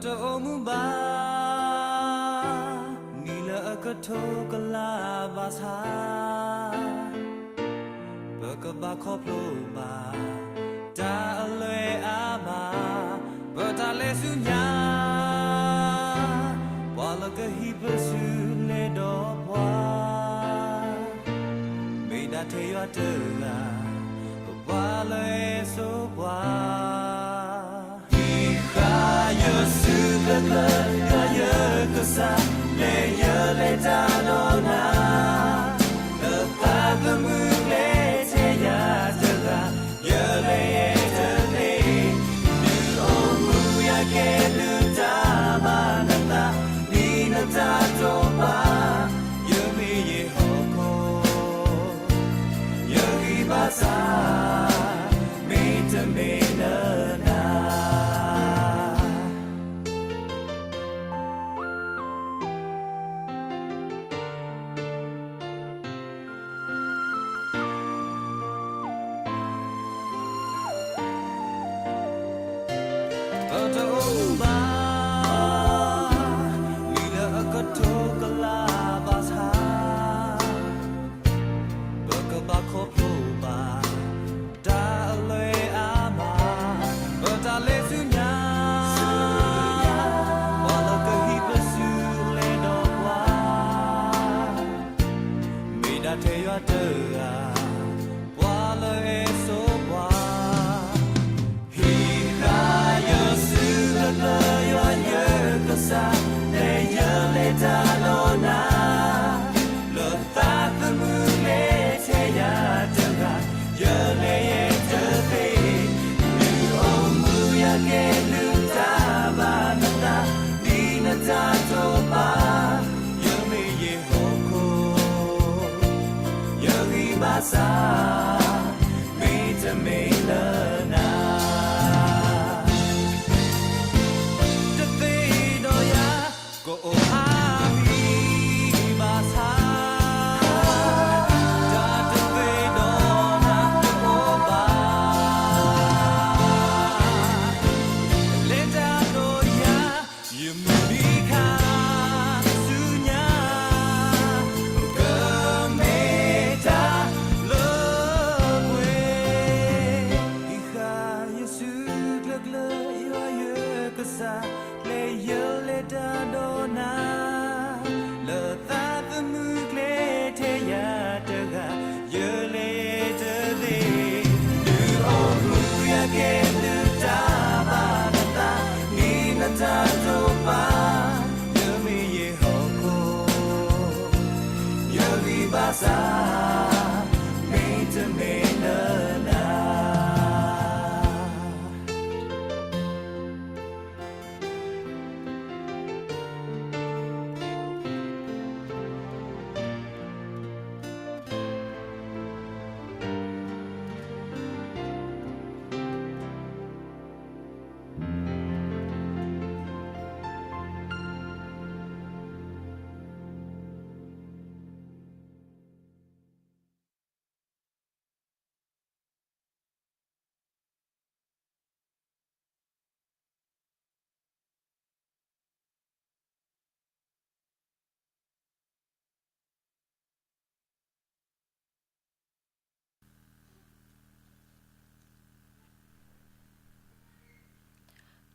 တအိၣ်မူဘၣ် နံၣ်လၢအကထိကလးဘၣ်ဆၣ်, ပကဘၣ်ခီဖျိဘၣ် တၢ်အလွဲၢ်အါမး, ပတၢ်လဲၤဆူညါ, ပှၤလၢကဟံးပစုလဲၤဒီးပှၤ, မ့ၢ်ဒၣ်ထဲယွၤတဂၤ, ပပှၤလၢအစိပှၤ ဟံးဃာ်ယစုကျၢၤကျၢၤ ယွၤယကစၢ်, လဲၤယလဲၤတၢ်ဒီးနၤ, လၢသးသမူကျဲထဲယၤတဂၤ, ယလဲၤယဲတသ့, ဒုးအိၣ်မူယၤကဲဒုးတၢ်ဘၣ်နသး, ဒ်နတၢ်တိာ်ပာ်, ယမ့ၢ်ယဟီၣ်ခိၣ် ယဂံၢ်ဘါစၢ်, မ့တမ့ၢ်လၢနၤ ပတအိၣ်မူဘၣ် နံၣ်လၢအကထိကလးဘၣ်ဆၣ်, ပကဘၣ်ခီဖျိဘၣ် တၢ်အလွဲၢ်အါမး, ပတၢ်လဲၤဆူညါ, ပှၤလၢကဟံးပစုလဲၤဒီးပှၤ, မ့ၢ်ဒၣ်ထဲယွၤတဂၤ, ပှၤလၢအစိပှၤ ဟံးဃာ်ယစုကျၢၤကျၢၤ ယွၤယကစၢ်, လဲၤယလဲၤတၢ်ဒီးနၤ, လၢသးသမူကျဲထဲယၤတဂၤ, ယလဲၤယဲတသ့, ဒုးအိၣ်မူယၤကဲဒုးတၢ်ဘၣ်နသး, ဒ်နတၢ်တိာ်ပာ်, ယမ့ၢ်ယဟီၣ်ခိၣ် ယဂံၢ်ဘါစၢ်, မ့တမ့ၢ်လၢနၤ တသ့ဒီးယၤ, ကအိၣ်အါမံၤဘၣ်ဆၣ်, တၢ်တသ့ဒီးနၤတအိၣ်ဘၣ်, လဲၤတၢ်ဒီးယၤ ယမုၢ်နံၤခါဆူညါ, ကမ့ၢ်တၢ်လၢပှဲၤ, ဟံးဃာ်ယစုကျၢၤကျၢၤ ယွၤယကစၢ်, လဲၤယလဲၤတၢ်ဒီးနၤ, လၢသးသမူကျဲထဲယၤတဂၤ, ယလဲၤတသ့, ဒုးအိၣ်မူယၤကဲဒုးတၢ်ဘၣ်နသး, ဒ်နတၢ်တိာ်ပာ်, ယမ့ၢ်ယဟီၣ်ခိၣ် ယဂံၢ်ဘါစၢ်, မ့တမ့ၢ်လၢနၤ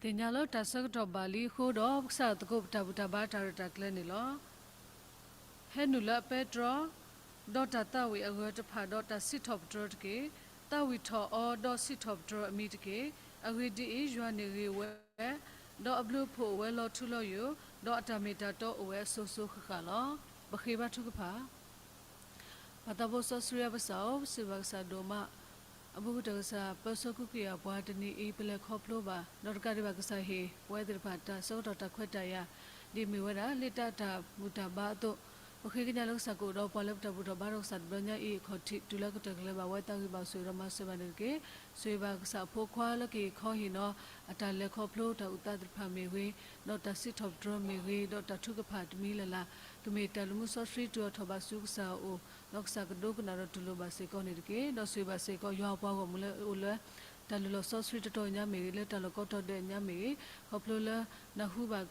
သ့ၣ်ညါလၢတၢ်ဆၢကတီၢ်ဘၣ်လံအဃိဒီး ပကစၢ်ယွၤသကိးပတၢ်ဘူၣ်တၢ်ဘါတၢ်ရဲၣ်တၢ်ကျဲၤန့ၣ်လီၤ. ဟဲနုာ်လၢအပဲတြီ, ဒီးတၢ်သးဝံၣ်အဂၢၤတဖၣ်ဒီးတၢ်စံးထီၣ်ပတြၢၤတက့ၢ်. သးဝံၣ်ထီၣ်အီၤဒီးစံးထီၣ်ပတြၢၤအမံၤတက့ၢ်. အဂ့ၢ်ဒ်အံၤ, ယွၤန့ၣ်ဂ့ၤဝဲ, ဒီးအဘျုးအဖှိၣ်အိၣ်ဝဲလီၤထူလီၤယိာ်, ဒီးအတၢ်မ့ၢ်တၢ်တီအိၣ်ဝဲအစိၤစိၤဃၣ်ဃၣ်လီၤ. ပဃ့ဘါထုကဖၣ် ပၢ်သးဘိစီဆှံအပၢ်ကစၢ်ဧၢ, ပစံးဘျုးကစၢ်ဒိၣ်မး, အဘူးကတၢၢ်ကစၢ် ပၢဆှၢကဟုကယာ်ပှၤတနံၤအံၤ ပလဲၤခီဖျိဘၣ်, ဒီးတကးဒံးဘၣ်ကစၢ်ဟ့ၣ် ပဝဲသ့ၣ်တဖၣ်တၢ်ဆၢကတီၢ်တၢ်ခွဲးတၢ်ယာ် ဒ်မ့ၢ်ဝဲဒၣ် လၢတၢ်ဘူၣ်တၢ်ဘါအသိး, ပဃ့ကညးလၢကစၢ်ကအိၣ်ဒီးပှၤလၢပတၢ်ဘူၣ်ထီၣ်ဘါထီၣ်ကစၢ်တဘျီညါအံၤအခီၣ်ထံး တုၤလၢကတၢၢ်ကလဲၤဘၣ်ဝဲသးဂံၢ်ဘၣ်ဆိၣ်ဂ့ၤဒီးမၤစၢၤဘၣ်န့ၣ်တက့ၢ်. ဆိၣ်ဂ့ၤဘၣ်ကစၢ်အဖိခွါလၢကဟ့ၣ်ခီဟ့ၣ်နီၤ အတၢ်လဲၤခီဖျိတၢ်အုၣ်သးသ့ၣ်တဖၣ်မ့ၢ်ဂ့ၤ, ဒီးတၢ်စံးထီၣ်ပတြၢၤမ့ၢ်ဂ့ၤ, ဒီးတၢ်ထုကဖၣ်တမံၤလၢ်လၢ်, ကမ့ၢ်တၢ်လုၢ်မူစီဆှံတုၤအိၣ်ထီၣ်ဘၣ်ဆူကစၢ်အအိၣ်, ဒီးကစၢ်ကဒိကနၣ်ဒီးတူၢ်လိာ်ဘၣ်စ့ၢ်ကီးန့ၣ်တက့ၢ်. ဒီးဆိၣ်ဂ့ၤဘၣ်စ့ၢ်ကီး ယွၤအပှၤဂီၢ်မုၢ်လၢအအိၣ်လၢ တၢ်လုၢ်လီၢ်စီဆှံတတီၤညါမ့ၢ်ဂ့ၤ, လၢတၢ်လီၢ်ကိးတီၤဒဲးညါမ့ၢ်ဂ့ၤ, ခီဖျိလၢနၢ်ဟူဘၣ် က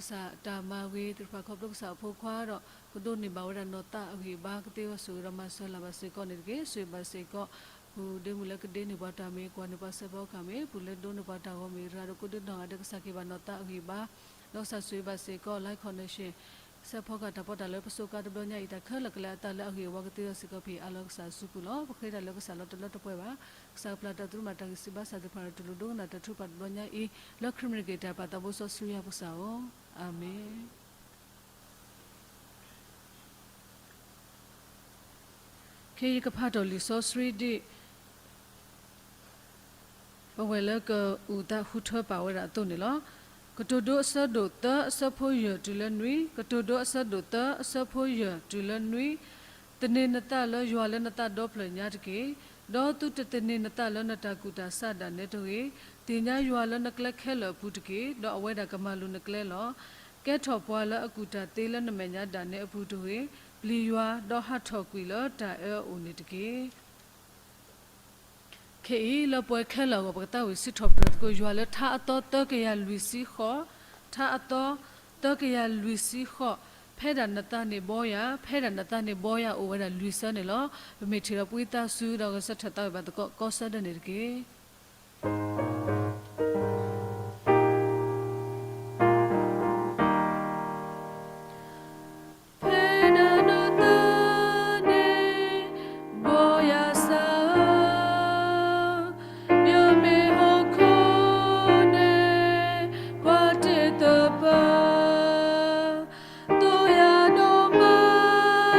စၢ်တၢ်မၤဂ့ၤသ့ၣ်တဖၣ် ခီဖျိကစၢ်အဖိခွါဒီး ကဒိးန့ၢ်ဘၣ်ဝဲဒၣ်နီၢ်သးအဂံၢ်အဘါ ကသ့ဝဲဆိၣ်ဂ့ၤဒီးမၤစၢၤလၢ်ဘၣ်စ့ၢ်ကီးန့ၣ်တက့ၢ်. ဆိၣ်ဂ့ၤဘၣ်စ့ၢ်ကီး ပူၤဒ့မုၣ်လၢကဒ့န့ၢ်ပှၤတၢ်မ့ၢ် ကွၢ်န့ၢ်ပှၤစဲးဖီကမ့ၢ် ပူၤလၢဒိးန့ၢ်ပှၤတၢ်ဂီၤမ့ၢ် ရၤဒီးကိးဒုနီၢ်ဂၤဒဲး ကစၢ်က့ၤဘၣ်နီၢ်သးအဂံၢ်အဘါ ဒီးကစၢ်ဆိၣ်ဂ့ၤဘၣ်စ့ၢ်ကီး Life Connection စဲးဖီကၢ်တၢ်ပီးတၢ်လၢပစူးကါတဘျီညါအံၤ တၢ်ခဲလၢာ်ကလဲာ်အသးလၢအဂ့ၢ်အဝီကသ့ဝဲစ့ၢ်ကီးဖဲအါလီၤ ကစၢ်စုပူၤလီၤ. ပဃ့တၢ်လၢကစၢ်လီၤတလၢတပှဲၤဘၣ်. ကစၢ်ကပျၢ်တၢ်သရူးမၤတၢ်ဂံၢ်စၢ်ဘါစၢ်သ့ၣ်တဖၣ်ဒီး တူၢ်လိာ်ဒိကနၣ်တၢ်ထုကဖၣ်တဘျီညါအံၤ လၢခရံာ်မ့ၢ်ဂ့ၤတၢ်ပာ်သးဘိစီဆှံယွၤပကစၢ်ဧၢ, အၤမ့ၣ်. ခဲအံၤယကဖးထီၣ်လံာ်စီဆှံဒ် ပဝဲၢ်လၢကအုၣ်သးဃုထၢပာ်ဝဲဒၣ်အသိးန့ၣ်လီၤ. ကတိၤဒိအဆၢဒိၣ်သၢအဆၢဖိယဲၢ်တုၤလၢနွံ, ကတိၤဒိအဆၢဒိၣ်သၢအဆၢဖိယဲၢ်တုၤလၢနွံ, သန့ၤနသးလၢယွၤလၢနသးဒီဖျၢၣ်ညါတက့ၢ်. ဒီးသုတသန့ၤနသးလၢနတၢ်ကူၣ်တၢ်ဆးဒၣ်နဲတဂ့ၤ. သ့ၣ်ညါယွၤလၢနကျဲခဲလၢာ်အပူၤတက့ၢ်, ဒီးအဝဲဒၣ်ကမၤလိၤနကျဲလီၤ. ကဲထီၣ်ပှၤလၢအကူၣ်တၢ်သ့လၢနမဲာ်ညါဒၣ်နဲအပူၤတဂ့ၤ. ပျံၤယွၤ, ဒီးဟးထီၣ်ကွံာ်လၢတၢ်အၢအအိၣ်န့ၣ်တက့ၢ်. ခဲအံၤလၢပှၤခဲလၢာ်အဂီၢ် ပကသးဝံၣ်စံးထီၣ်ပတြၢၤသကိးယွၤလၢထါအသီသၢကယၤလွံၢ်ဆံဃိး, ထါအသီသၢကယၤလွံၢ်ဆံဃိး, ဖဲဒၣ်နသးန့ၣ်ဘီယၤ, ဖဲဒၣ်နသးန့ၣ်ဘီယၤအိၣ်ဝဲဒၣ်လွံၢ်ဆၢန့ၣ်လီၤ. ပမ့ၢ်ထံၣ်ဒီးပှံသးစူၤဒီးဂဲၤဆၢထၢၣ်သးဝံၣ်ဘၣ်သကိး ကီၢ်ဆၢဒၢန့ၣ်တက့ၢ်. ဖဲဒၣ်နသး န့ၣ် ဘီယၤစၢ်ဧၢ, ယမ့ၢ်ဟီၣ်ခိၣ်န့ၣ် ပှၤတ့တပၢၢ်, သိယၤဒီးမၤ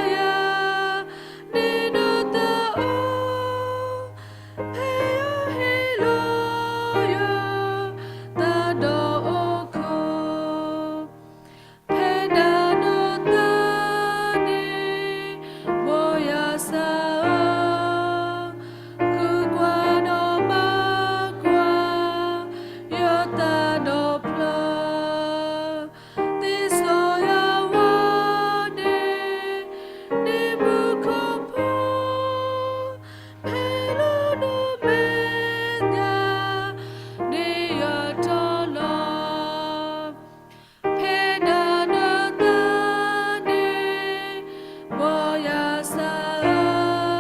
ယၤ ဒ်နသးအသိး, ဖဲယဟ့ၣ်လီၤယသးဒီးအိၣ်ခိၣ် ဖဲဒၣ်နသးန့ၣ် ဘီယၤစၢ်ဧၢ, ဃုကွၢ်ဒီးမၤကွၢ် ယသးဒီးဖျါ, သ့စီယၤဝါန့ၣ် ဒ်မူခိၣ်ဖိ, ဖဲလၢနမဲာ်ညါ ဒ်ယတီလီၤ. ဖဲဒၣ်နသးန့ၣ် ဘီယၤစၢ်ဧ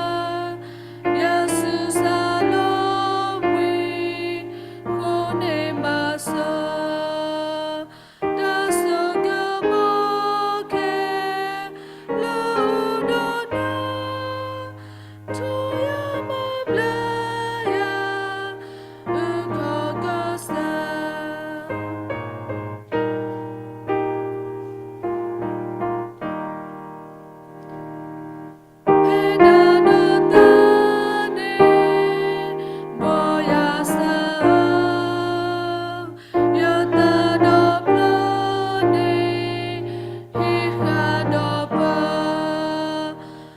ၢ, ယဆူးစၢ်လီၤဝံၤ ဃိန့ၢ်မၤစၢၤ, တၢ်ဆိကမိၣ်ခဲလၢာ်အိၣ်ဒီးနၤ, ထိၣ်ယၤမၤဘျါယၤ အုၣ်ကီၤကစၢ် ဖဲဒၣ်နသးန့ၣ် ဘီယၤစၢ်ဧၢ, ယသးဒီဖျၢၣ်န့ၣ် ဟံးဃာ်ဒီးပၢ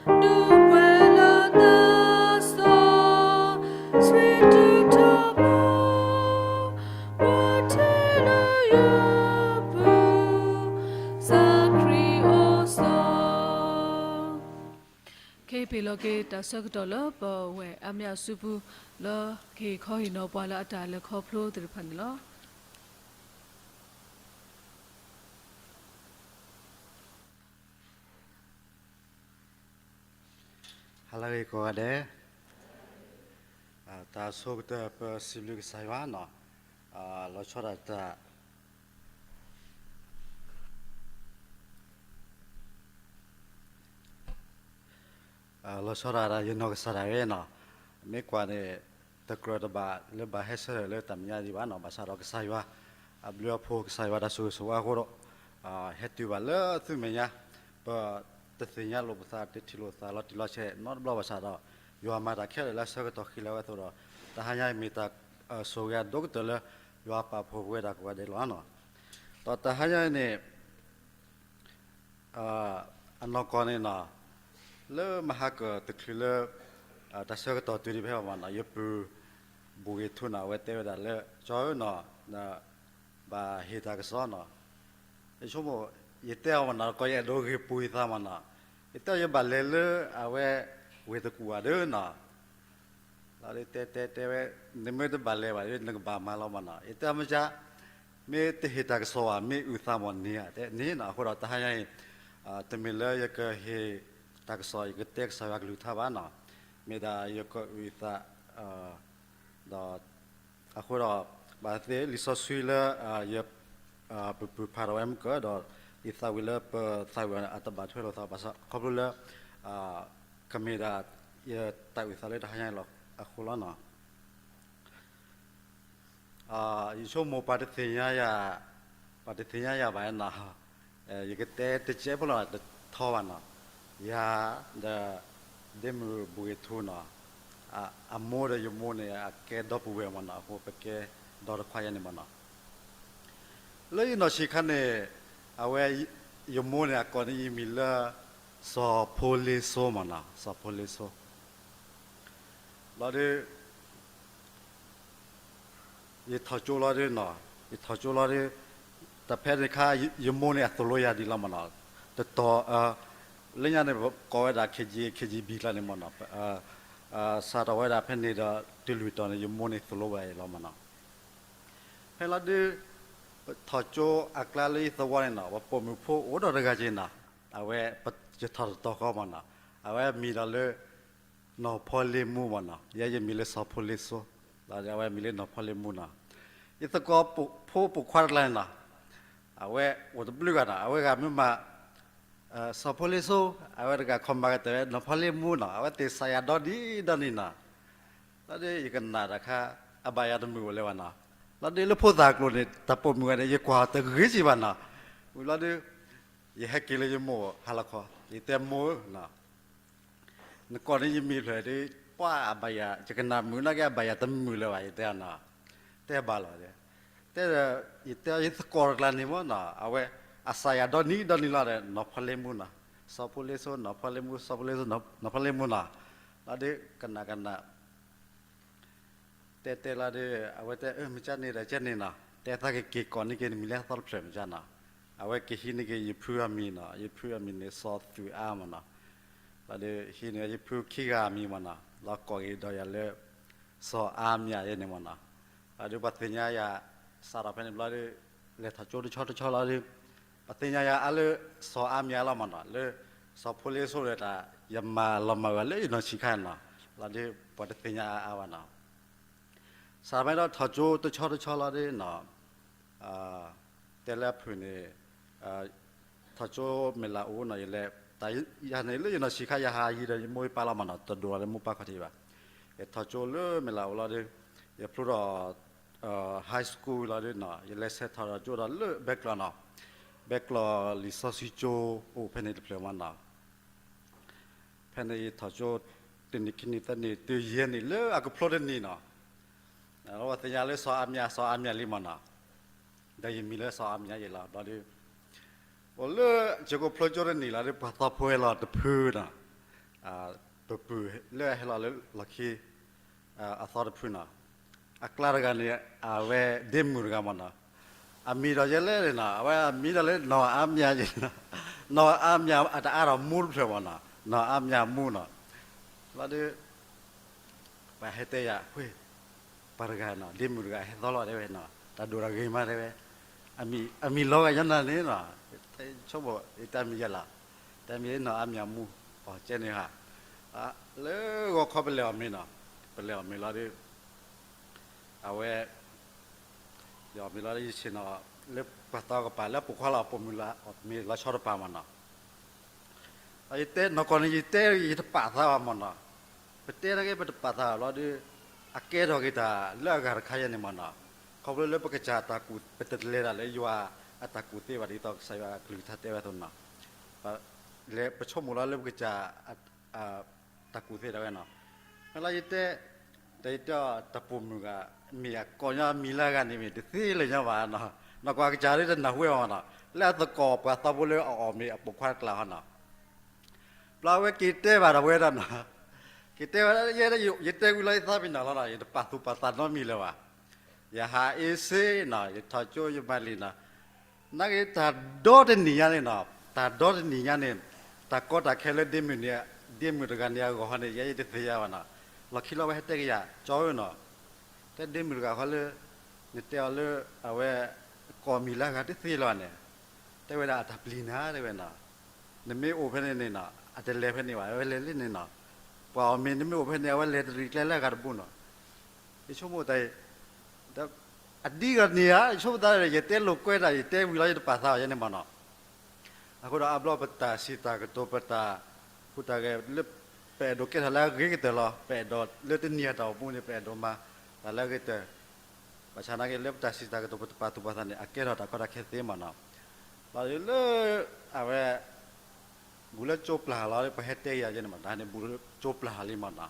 ၤ, ဒုးပှဲၤလၢသးစီဆှံ တုၤထီဘိ, ပှၤထံၣ်လၢယပူၤ စၢ်ခရံာ်အိၣ်ဆိး. ခဲအံၤပ့ၤလီၤက့ၤတၢ်ဆၢကတီၢ်လၢပဝဲၢ်အါမးအစုပူၤ လၢကဟ့ၣ်ခီဟ့ၣ်နီၤပှၤလၢအတၢ်လဲၤခီဖျိသ့ၣ်တဖၣ်န့ၣ်လီၤ. ဟါလၢအဂ့ၤကိးဂၤဒဲး, တၢ်ဆိကတၢၢ်ပစံးဘျုးကစၢ်ယွၤနီၤ, လီၤဆီဒၣ်တၢ် လီၤဆီဒၣ်တၢ်ယနီၢ်ကစၢ်ဒၣ်ဝဲနီၤ, မ့ၢ်ကွၢ်န့ၣ် တကြၢးတဘၣ်လၢဘၣ်ဟဲဆၢထၢၣ်လၢတၢ်မဲာ်ညါဒံးဘၣ်နီၤ, ဘၣ်ဆၣ်ဒီးကစၢ်ယွၤအဘျုးအဖှိၣ် ကစၢ်ယွၤတၢ်ဆိၣ်ဂ့ၤဆိၣ်ဝါအဃိဒီး ဟဲတုၤဘၣ်လၢသုမဲာ်ညါ, ပတသ့ၣ်ညါလိာ်ပသး တထံၣ်လိာ်သးလီၤတံၢ်လီၤဆဲးနီတဘျီဘၣ်ဆၣ်ဒီး ယွၤမၤတၢ်ခဲလၢာ်လၢအဆၢကတီၢ်ဃံလၤဝဲအသိးဒီး တဟါညါအံၤမ့ၢ်တၢ်ဆိၣ်ဂ့ၤအဒိၣ်ကတၢၢ်လၢ ယွၤပာ်ဖှိၣ်ဝဲဒၣ်ကိးဂၤဒဲးလီၤနီၤ. ဒီးတဟါညါအံၤန့ၣ် အနီၢ်ကီၢ်န့ၣ်နီၤ, လၢမဟါကတချုးလၢ တၢ်ဆၢကတီၢ်တုၤဒံးဖဲအံၤမးနီၤ, ယပုၢ် ဘူၣ်ဂ့ၤထူနီၤ အဝဲတဲဝဲဒၣ်လၢ ကၠီဧၢနီၤ, ဘၣ်ဟ့ၣ်တၢ်ကစီၣ်နီၤ, ယဆိကမိၣ် ယတဲအီၤမးနီၤ ကီး ယအဲၣ်ဒိးဂ့ၤပူၤယသးမးနီၤ, ယတဲအီၤ ယဘၣ်လဲၤလၢအဝဲ ဝ့ၢ်တကူၣ်ဘၣ်ဒီးနီၤ, လီၤဒုးတဲတဲတဲဝဲ, နမ့ၢ်တဘၣ်လဲၤဘၣ် နကဘၣ်မၤလီၤမၢ်နီၤ, ယတဲမ့ၢ်ကါ, မ့ၢ်တဟ့ၣ်တၢ်ကစီၣ်ဘၣ် မ့ၢ်အုၣ်သးမၢ်န့ၣ်ဧါ, တဲန့ၣ်နီၤ, အဃိဒီးတဟါညါအံၤ တမ့ၢ်လၢယကဟ့ၣ်တၢ်ကစီၣ် ယကတဲကစၢ်ယွၤကလုၢ်ကထါဘၣ်နီၤ, မ့ၢ်ဒၣ်ယကအုၣ်သး ဒီး အဃိဒီး ဘၣ်သ့ၣ်လံာ်စီဆှံလၢ ယ ပပုၢ်ဖးထီၣ်ဝဲမုၢ်ကၢၢ်ဒီး ယသးဝံၣ်လၢပသးဝံၣ်အီၤန့ၣ် အတဘၣ်ထွဲလိာ်သးဘၣ်ဆၣ် ခီဖျိလၢ ကမ့ၢ်ဒၣ် ယတၢ်အုၣ်သးလၢတဟါညါအံၤလီၤ အဃိလီၤနီၤ. ယဆိကမိၣ်ပှၤတသ့ၣ်ညါယၤ, ပှၤတသ့ၣ်ညါယၤဘၣ်နီၤ, ယကတဲတကဲးဖိလီၤ တထီဘၣ်နီၤ, ယၤ ဒီး ဒ့မုၣ်ဘှ့ၣ်ထူနီၤ, အမိၢ်ဒီးယမိၢ်န့ၣ် အကဲဒီပုၢ်ဝဲၢ်မၢ်နီၤ, အဃိပကဲဒီတခွါယဲန့ၣ်မၢ်နီၤ. လၢယနီၢ်ဆံးခါန့ၣ် အဝဲ ယမိၢ်န့ၣ် အကိးန့ၢ်ယမံၤလၢ စီၤဖိလ့စိမၢ်နီၤ, စီၤဖိလ့စိ လီၤဒုး ယထီၣ်ကၠိလီၤဒုးနီၤ, ယထီၣ်ကၠိလီၤဒုး တၢ်ဖဲန့ၣ်ခါ ယမိၢ်န့ၣ်အသိၣ်လိယၤဒံးလီၤမၢ်နီၤ, တတီၤ လၢညါန့ၣ် ကိးဝဲဒၣ် ခ့ၣ်ကၠံ ခ့ၣ်ကၠံဘံၣ်ကျါန့ၣ်မၢ်နီၤ, စးထီၣ်ဝဲဒၣ်ဖဲန့ၣ်ဒီး တုၤလွံၢ်တီၤန့ၣ် ယမိၢ်န့ၣ်သိၣ်လိဝဲအံၤလီၤမၢ်နီၤ. ဖဲလီၤဒုး ပထီၣ်ကၠိအကျါလၢယသဝီန့ၣ်နီၤ ပပိာ်မုၣ်ဖိအိၣ်ဒီးတဂၤက့ၤနီၤ, အဝဲ ယထီၣ်တတီၤဃီမၢ်နီၤ, အဝဲမံၤဒီးလၢ နီၢ်ဖီလ့မူမၢ်နီၤ, ယဲယမံၤလၢစီၤဖိလ့စိ, ဒီးအဝဲမံၤလၢနီၢ်ဖီလ့မူနီၤ, ယသကိးဖိပိာ်ခွါတကျါန့ၣ်နီၤ, အဝဲအိၣ်တဘျုးဂၤနီၤ, အဝဲဂၤမ့ၢ်မၤ စီၤဖိလ့စိ, အဝဲတဂၤခီမၤကတၢၢ်ဝဲနီၢ်ဖီလ့မူနီၤ, အဝဲသ့ၣ်စးယၤဒီနံၤဒီနံၤနီၤ, လီၤဒုးယကနၣ်တၢ်ခါ အဘၣ်ယၤတမုာ်အိၣ်လၢၤဘၣ်နီၤ, လီၤဒုးလၢဖိသၣ်ကျိၤန့ၣ် တၢ်ပိာ်မုၣ်ဂၤန့ၣ် ယကွၢ်တဂ့ၤစံးဘၣ်နီၤ, ဝံၤလီၤဒုး ယဟဲက့ၤလၢယမိၢ်ဟါလီၤခီ, ယတဲမိၢ်ဧၢ နကိးန့ၢ်ယမံၤဖျၢၣ်ဒုး ပှၤအဘၣ်ယၤ ယကနၣ်မုာ်နာ်က့ အဘၣ်ယၤတမုာ်လၢၤဘၣ် ယတဲနီၤ, တဲဘၣ်လီၤ, တဲဒီး ယတဲယသကိးတကျါန့ၣ်မၢ်နီၤ, အဝဲ အစးယၤဒီနံၤဒီနံၤလီၤဒီး နီၢ်ဖီလ့မူနီၤ, စီၤဖိလ့စိ နီၢ်ဖီလ့မူ စီၤဖိလ့စိ နီၢ်ဖီလ့မူနီၤ, လီၤဒုးကနၣ်ကနၣ် တဲတဲလီၤဒုး အဝဲတဲ အၢ မ့ၢ်ကန့ၣ်ဒီးကန့ၣ်နီၤ, တဲသးက့ၤက့ၤကိးန့ၢ်က့ၤနမံၤလၢအသီတဖျၢၣ်မ့ၢ်ကနီၤ, အဝဲကဟံးန့ၢ်က့ၤယဖုအမံၤနီၤ, ယဖုအမံၤန့ၣ် စီၤသုးအါမၢ်နီၤ, လီၤဒုးဟံးန့ၢ်ယဖုခံဂၤအမံၤမၢ်နီၤ, လီၤကိးက့ၤဒီးယၤလၢ စီၤအါမံၤယဲန့ၣ်မၢ်နီၤ, လီၤဒုးပှၤသ့ၣ်ညါယၤ စးထီၣ်ဖဲန့ၣ်ဘျီဒုး လဲၤထီၣ်ကၠိတဆီတဆီလီၤဒုး ပှၤသ့ၣ်ညါယၤအါလၢ စီၤအါမံၤအါလီၤမၢ်နီၤ, လၢ စီၤဖိလ့စိဒီးတၢ် ယမၤလီၤမၢ်ဝဲလၢယနီၢ်ဆံးခါနီၤ, လီၤဒုးပှၤတသ့ၣ်ညါအါအါဘၣ်နီၤ, စးထီၣ်ဖဲဒီးထီၣ်ကၠိတဆီတဆီလီၤဒုးနီၤ, တဲလၢအဖုၣ်န့ၣ် ထီၣ်ကၠိမ့ၢ်လၢအိၣ်နီၤ, ယလဲၤ တၢ်ယၤန့ၣ်လၢယနီၢ်ဆံးခါ ယဟးယံၤဒီးယမိၢ်ယပၢ်လီၤမၢ်နီၤ, တဒိၣ်လီၤလၢမိၢ်ပၢ်ခီၣ်ထံးဘၣ်, ယထီၣ်ကၠိလၢမ့ၢ်လၢအိၣ်လီၤဒုး ယဖျိဒီး high school လီၤဒုးနီၤ, ယလဲၤဆဲးထီၣ်ဒီးကၠိဒီးလၢဘဲကျီၢ်နီၤ, ဘဲကျီၢ်လံာ်စီဆှံကၠိအိၣ်ဖဲန့ၣ်တဖျၢၣ်မၢ်နီၤ, ဖဲန့ၣ်ယထီၣ်ကၠိ တနံၣ်ခံနံၣ်သၢနံၣ်တုၤယဲၢ်နံၣ်လၢအကဖျိတနံၣ်နီၤ, လီၤဝဲသ့ၣ်ညါလၢစီၤအါမံၤ စီၤအါမံၤလံမၢ်နီၤ, ဒီးယမံၤလၢစီၤအါမံၤယဲလီၤဘျီဒုး အိၣ်လၢကၠိကဖျိကၠိတနံၣ်လီၤဒုး ပှၤသီဖိဟဲလီၤတဖုနီၤ, ပပုၢ်လၢအဟဲလီၤလၢလီၢ်ခံ အသီတဖုနီၤ, အကျါတဂၤန့ၣ် အဝဲဒ့မုၣ်တဂၤမၢ်နီၤ, အမံၤဒီးယဲလဲၣ်န့ၣ်နီၤ, အဝဲအမံၤဒီးလၢနီၢ်အါမံၤယဲနီၤ, နီၢ်အါမံၤအတအါဒီးမူတဖျၢၣ်မၢ်နီၤ, နီၢ်အါမံၤမူနီၤ, လီၤဒုး ပှၤဟဲတဲယၤ ဝ့ၢ် ပှၤတဂၤနီၤ ဒ့မုၣ်တဂၤဟဲသီလီၤတဲဝဲနီၤ, တၢ်ဒိၣ်တၢ်ဂ့ၤမးတဲဝဲ, အမံၤလီၤဂာ်ယဲနၤန့ၣ်နီၤ, ဆိကမိၣ်ယတၢ်မံၤယဲလီၤ, တၢ်မံၤနီၢ်အါမံၤမူ, အီၤကဲန့ၣ်ဧါ, လၢဂီၤခီပလဲၤအီၣ်မ့ၤနီၤ, ပလဲၤအီၣ်မ့ၤလီၤဒုး အဝဲ ယအီၣ်မ့ၤလီၤဒုး ယဆ့ၣ်နီၤ လၢပှၤသီကပၤ လၢပိာ်ခွါလီၤ ပိာ်မုၣ်လီၤ အီၣ်မ့ၤလီၤဆီတပၤမၢ်နီၤ, ယတဲနီၢ်ကီၢ်န့ၣ် ယတဲယတပာ်သးဘၣ်မၢ်နီၤ, ပတဲနာ်က့ ပတပာ်သးဘၣ်လီၤဒုး အကဲထီၣ်က့ၤတၢ်လၢအဂၤတခါယဲန့ၣ်မၢ်နီၤ, ခီဖျိလၢပကစၢ်တၢ်ကူၣ် ပတလဲၤတၢ်လၢယွၤအတၢ်ကူၣ်သ့ဘၣ် ဒ်သိးကစၢ်ယွၤအကလုၢ်ကထါတဲဝဲအသိးနီၤ, ပဆိကမိၣ်လီၤလၢပကစၢ် တၢ်ကူၣ်သ့ဒၣ်ဝဲနီၤ, ဖဲလီၤယတဲ ဒီးယတဲအီၤတၢ်ပိာ်မုၣ်ဂၤ မ့ၢ်အကိးညီမံၤလၢအဂၤန့ၣ်မ့ၢ်တသ့လၢၤညီဘၣ်နီၤ, နီၢ်ကီၢ်အကစၢ်ဒ်တနၢ်ဟူဝဲဘၣ်နီၤ, လၢအသကိးပှၤသီဖိလၢအအီၣ်မ့ၤအပိာ်ခွါတကျါဟီနီၤ, ဘျီဝဲက့ၤတဲဘၣ်ဒီးဝဲဒၣ်နီၤ, က့ၤတဲဝဲဒၣ် ယဲ ယတဲဝံၤလီၤယသးပ့ၤနီၣ်လီၤနီၤ, ယတပာ်သူၣ်ပာ်သးနီတမံၤလၢၤဘၣ်, ယဟးအ့စ့နီၤ, ယထီၣ်ကၠိယမၤလံာ်နီၤ, နာ်က့တၢ်ဒီတနံၣ်ညါန့ၣ်နီၤ, တၢ်ဒီတနံၣ်ညါန့ၣ်, တၢ်ကီတၢ်ခဲလၢဒ့မုၣ်န့ၣ်, ဒ့မုၣ်တဂၤန့ၣ်အဂီၢ်ဟီန့ၣ် ယဲယတသ့ၣ်ညါဘၣ်နီၤ, လီၢ်ခံလီၤဝဲဟဲတဲက့ၤယၤ ကၠီဧၢနီၤ, တဲဒ့မုၣ်တဂၤဃီလၢ နတဲအီၤလၢ အဝဲ ကိးမံၤလၢအဂၤတသ့လၢၤဘၣ်န့ၣ်, တဲဝဲဒၣ်အတၢ်ပျံၤနၤ တဲဝဲနီၤ, နမ့ၢ်အိၣ်ဖဲန့ၣ်န့ၣ်နီၤ အတလဲၤဖဲန့ၣ်ဘၣ် အဝဲလဲၤလၢန့ၣ်နီၤ, ပှၤအီၣ်မ့ၤ နမ့ၢ်အိၣ်ဖဲန့ၣ် အဝဲလဲၤတရံးကျဲလၢအဂၤတဘိနီၤ, ယဆိကမိၣ်တၢ်အံၤ အဒ်ဂီၤန့ၣ်ဧါ ယဆိကမိၣ်တၢ် ယတဲလိာ်ကွဲတၢ် ယတဲဝံၤလီၤ ယတပာ်သးအီၤယဲန့ၣ်မးနီၤ, အဃိဒီးအါဘျီပတၢ်စံးတၢ်ကတိၤ ပတၢ်ဟူးတၢ်ဂဲၤလၢ ပအဲၣ်ဒိးကဲထီၣ်လၢအဂ့ၤကတၢၢ်လီၤ ပအဲၣ်ဒိးလၢတနံၤအတၢ်အိၣ်မူန့ၣ် ပအဲၣ်ဒိးမၤတၢ်လၢအဂ့ၤကတၢၢ်, ဘၣ်ဆၣ်နာ်က့လၢပတၢ်စံးတၢ်ကတိၤ ပတပာ်သူၣ်ပာ်သးန့ၣ် အကဲထီၣ်တၢ်ကီတၢ်ခဲသ့မးနီၤ, လီၤလၢ အဝဲ ဘူးလၢကၠိပျၢ်လီၤ ပှၤဟဲတဲယၤယဲန့ၣ်မး တၢ်န့ၣ်ဘူးလၢကၠိပျၢ်လံမးနီၤ,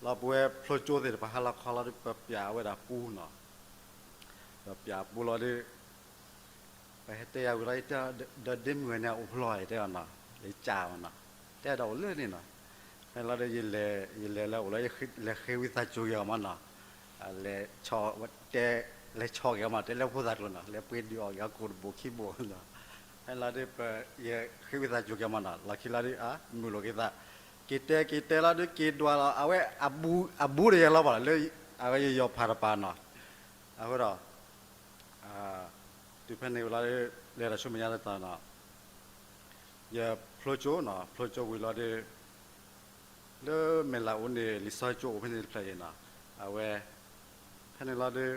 လီၤပဝဲဖျိကၠိသ့ၣ်တဖၣ်ဟါလီၤခီလီၤဒီး ပပျၢ်ဝဲဒၣ်ပူနီၤ, ပပျၢ်ပူလီၤဒီး ပှၤဟဲတဲယၤဝံၤလီၤ ယတဲဒီးဒ့မုၣ်ဝဲန့ၣ် အိၣ်ဖျိ ယတဲအီၤနီၤ, ယကးမးနီၤ, တဲဒီးအိၣ်လၢန့ၣ်နီၤ, ဖဲန့ၣ်လီၤဒီး ယလဲၤလၢအိၣ်လီၤ လဲၤဃ့ဝံသးစူၤက့ၤအီၤမးနီၤ, လဲၤ တဲ လဲၤဆီၣ်က့ၤအီၤမး တဲလၢဖိသၣ်ကျိၤနီၤ လဲၤပှ့ၤဒုးအီၣ်က့ၤအီၤကိၣ်တဘိခံဘိ, ဖဲန့ၣ်လီၤဒီး ယဃ့ဝံသးစူၤက့ၤမးနီၤ လီၢ်ခံလီၤဒီး အမုာ်လိာ်က့ၤသး, က့ၤတဲက့ၤတဲလီၤဒီး က့ၤဒွးလီၤ အဝဲ အဘူးတယဲၢ်လီၤဘၣ်လၢ အဝဲယယီၤဖးတပၤနီၤ, အဃိဒီး တုၤဖဲန့ၣ်ဝံၤလီၤဒီး လဲၤတၢ်ဆူမဲာ်ညါတတီၤနီၤ, ယဖျိကၠိနီၤ ဖျိကၠိဝံၤလီၤဒီး လၢမဲာ်လးအိၣ်န့ၣ် လံာ်စီဆှံကၠိအိၣ်ဖဲန့ၣ်တဖျၢၣ်အံၤနီၤ, အဝဲ ဖဲန့ၣ်လီၤဒီး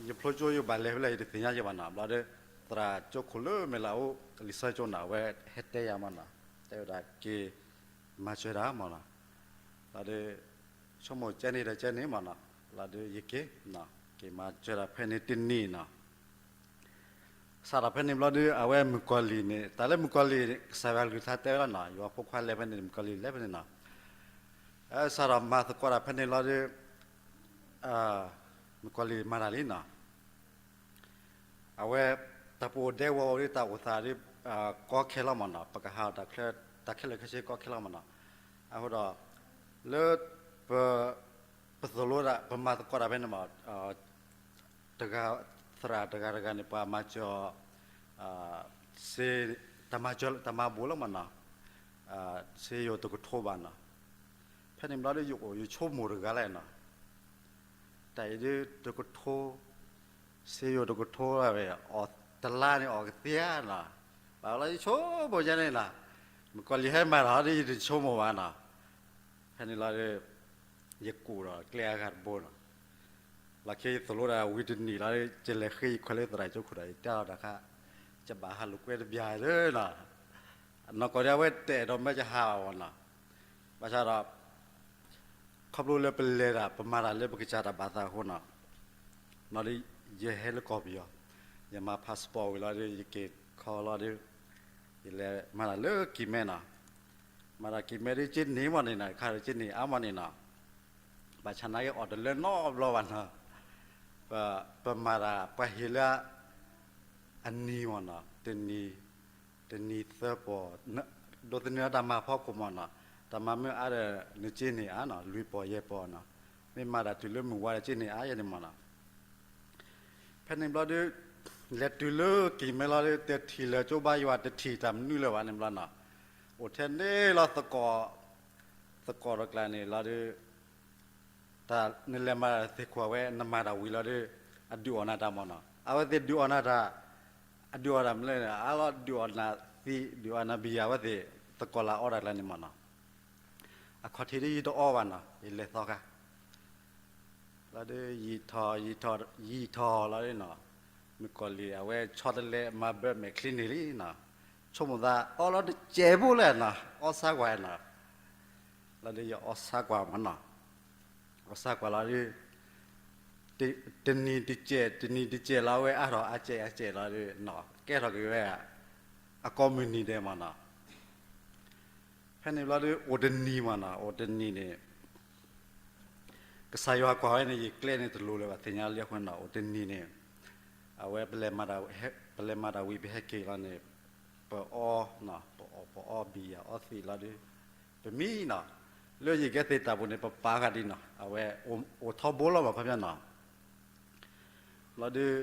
ယဖျိကၠိယဘၣ်လဲၤဖဲလဲၣ် ယတသ့ၣ်ညါယဲဘၣ်နီၤ, ဘျီဒီး သရၣ်ကၠိခိၣ်လၢမဲာ်လးအိၣ် လံာ်စီဆှံကၠိနီၤ အဝဲဟဲတဲယၤမးနီၤ, တဲဝဲဒၣ်က့ၤမၤစၢၤတၢ်မးနီၤ, လီၤဒီး ဆိကမိၣ်ကဲန့ၣ်ဒီးကဲန့ၣ်မးနီၤ, လီၤဒီးယက့ၤ က့ၤမၤစၢၤတၢ်ဖဲန့ၣ်တနံၤနီၤ စးထီၣ်ဖဲန့ၣ်ဘျီဒီး အဝဲမုၣ်ကီၤလံၢ်န့ၣ် တၢ်လၢမုၣ်ကီၤလံၢ်န့ၣ် ကစၢ်ယွၤကလုၢ်ကထါတဲဝဲလီၤနီၤ, ယွၤဖိခွါလဲၤဖဲန့ၣ် မုၣ်ကီၤလံၢ်လဲၤဖဲန့ၣ်နီၤ, စးထီၣ်မၤသကိးတၢ်ဖဲန့ၣ်လီၤဒီး မုၣ်ကီၤလံၢ်မၤတၢ်လံနီၤ, အဝဲ တၢ်ပအိၣ်ဒဲဝီၤအိၣ်ဒီး တၢ်အိၣ်သးဒီး ကီခဲလီၤမးနီၤ, ပကဟးအီၣ်တၢ်ခဲလၢာ်ခဲဆ့ကီခဲလီၤမးနီၤ, အဃိဒီး လၢ ပ ပသိၣ်လိတၢ် ပမၤသကိးတၢ်ဖဲန့ၣ်မး တဂၤ သရၣ်တဂၤတဂၤန့ၣ် ပှၤမၤစၢၤ စ့ တၢ်မၤစၢၤ တၢ်မၤဘိးလီၤမးနီၤ, စ့ယိၤတကထိဘၣ်နီၤ, ဖဲန့ၣ်ဘျီဒီး ယအိၣ်ယဆိကမိၣ်တဂၤလဲၣ်နီၤ, တၢ်အံၤဒ်တကထိ စ့ယိၤတကထိဝဲ အီၣ်တလါန့ၣ်အီၣ်ကသ့ဧါနီၤ, ဘၣ်လီၤယဆိကမိၣ်ယဲန့ၣ်နီၤ, မုၣ်ကီၤလံၢ်ဟဲမၤတၢ်ဒီး ယတဆိကမိၣ်ဘၣ်နီၤ, ဖဲန့ၣ်လီၤဒီး ယကူၣ်ဒီးကျဲအဂၤတဘိနီၤ, လီၢ်ခံယသိၣ်လိတၢ်ဝံၤတနံၤလီၤဒီး ယလဲၤဃ့ယခွဲးလၢသရၣ်ကၠိခိၣ်ဒီး ယတဲလီၤတၢ်ခါ, ယဘၣ်ဟးလိာ်ကွဲတဘျီလၢနီၤ, နီၢ်ကီၢ်ဒီးအဝဲတဲာ်ဒီးမၢယဟးဘၣ်နီၤ, ဘၣ်ဆၣ်ဒီး ခီဖျိလၢပလဲၤတၢ် ပမၤတၢ်လၢပကစၢ်တၢ်ဘၣ်သးအဃိနီၤ, နီၤဒီး ယဟဲလၢကီၢ်ပယီၤ, ယမၤ passport ဝံၤလီၤဒီး ယက့ၤခီလီၤဒီး ယလဲၤမၤတၢ်လၢကံၢ်မဲနီၤ, မၤတၢ်ကံၢ်မဲဒီး က့န့ၢ်မးန့ၣ်နီၤ, ခါဒီးက့န့ၢ်အါမးန့ၣ်နီၤ, ဘၣ်ဆၣ်နာ်က့အီၣ်တလၢနီတဘျီဘၣ်နီၤ, ပ ပမၤတၢ် ပှၤဟ့ၣ်လၢ အနံၤမးနီၤ, တနံၤ တနံၤသၢပီၢ်, ဒိးသန့ၤလၢတၢ်မၤဖီခိၣ်မးနီၤ, တၢ်မၤမ့ၢ်အါဒီး နက့န့ၢ်အါနီၤ, လွံၢ်ပီၢ်ယဲၢ်ပီၢ်နီၤ, မ့ၢ်မၤတၢ်တုၤလၢမုၢ်ဝါဒီးက့န့ၢ်အါယဲန့ၣ်မးနီၤ, ဖဲန့ၣ်ဘျီဒီး လဲၤတုၤလၢကံၢ်မဲလီၤဒီး တထံၣ်လၢာ်ကၠိဘါယွၤတထံၣ်တၢ်မနုၤလၢၤဘၣ်န့ၣ်ဘျီနီၤ, အိၣ်ထဲန့ၣ်လီၤသကိး သကိးဒီးကျါန့ၣ်လီၤဒီး တၢ်နလဲၤမၤတၢ်သ့ၣ်ခိၣ်အဝဲ နမၤတၢ်ဝံၤလီၤဒီး အဒုးအီၣ်နၤတၢ်မးနီၤ, အဝဲသ့ၣ်ဒုးအီၣ်နၤတၢ်, အဒုးအီၣ်တၢ်မနုၤလဲၣ်န့ၣ် အလီၤဒုးအီၣ်နၤသံး ဒုးအီၣ်နၤဘံယၤ အဝဲသ့ၣ်သကိးလၢအီၣ်တၢ်ကျါန့ၣ်မးနီၤ, အခီၣ်ထံးဒီးယတအီဘၣ်နီၤ ယလဲၤသီခါ လီၤဒီး ယံာ်ထီၣ် ယံာ်ထီၣ် ယံာ်ထီၣ်လီၤဒီးနီၤ, မုၣ်ကီၤလံၢ်အဝဲဆီတလဲ မၤဘၢမဲာ်ချံန့ၣ်လံနီၤ, ဆိကမိၣ်သးအီလီၤတစဲးဖိလဲၣ်နီၤ, အီစါကွၢ်နီၤ, လီၤဒီးယအီစါကွၢ်မးနီၤ, အီစါကွၢ်လီၤဒီး တနံၤတစဲး တနံၤတစဲးလီၤ အဝဲအါထီၣ်အစဲးအစဲးလီၤဒီးနီၤ, ကဲထီၣ်က့ၤဝဲ အကိးမုၢ်နံၤဒဲးမးနီၤ ဖဲန့ၣ်ဘျီဒီး အိၣ်တနံၤမးနီၤ, အိၣ်တနံၤန့ၣ် ကစၢ်ယွၤကွၢ်ဝဲန့ၣ် ယကျဲန့ၣ်တလိၤလၢၤဘၣ် သ့ၣ်ညါလံအဃိန့ၣ်နီၤ, အိၣ်တနံၤန့ၣ် အဝဲ ပလဲၤမၤတၢ်ဝံၤ ပဟဲက့ၤလီၤန့ၣ် ပအီ ပအီ ပအီဘံယၤအီသံးလီၤဒီး ပမံနီၤ, လၢယကဲသ့ၣ်တၢ်ပူၤန့ၣ် ပပာ်ဃာ်ဒ်နီၤ, အဝဲအိၣ်ထီဘိလီၤမး ဖဲဖဲနီၤ လီၤဒီး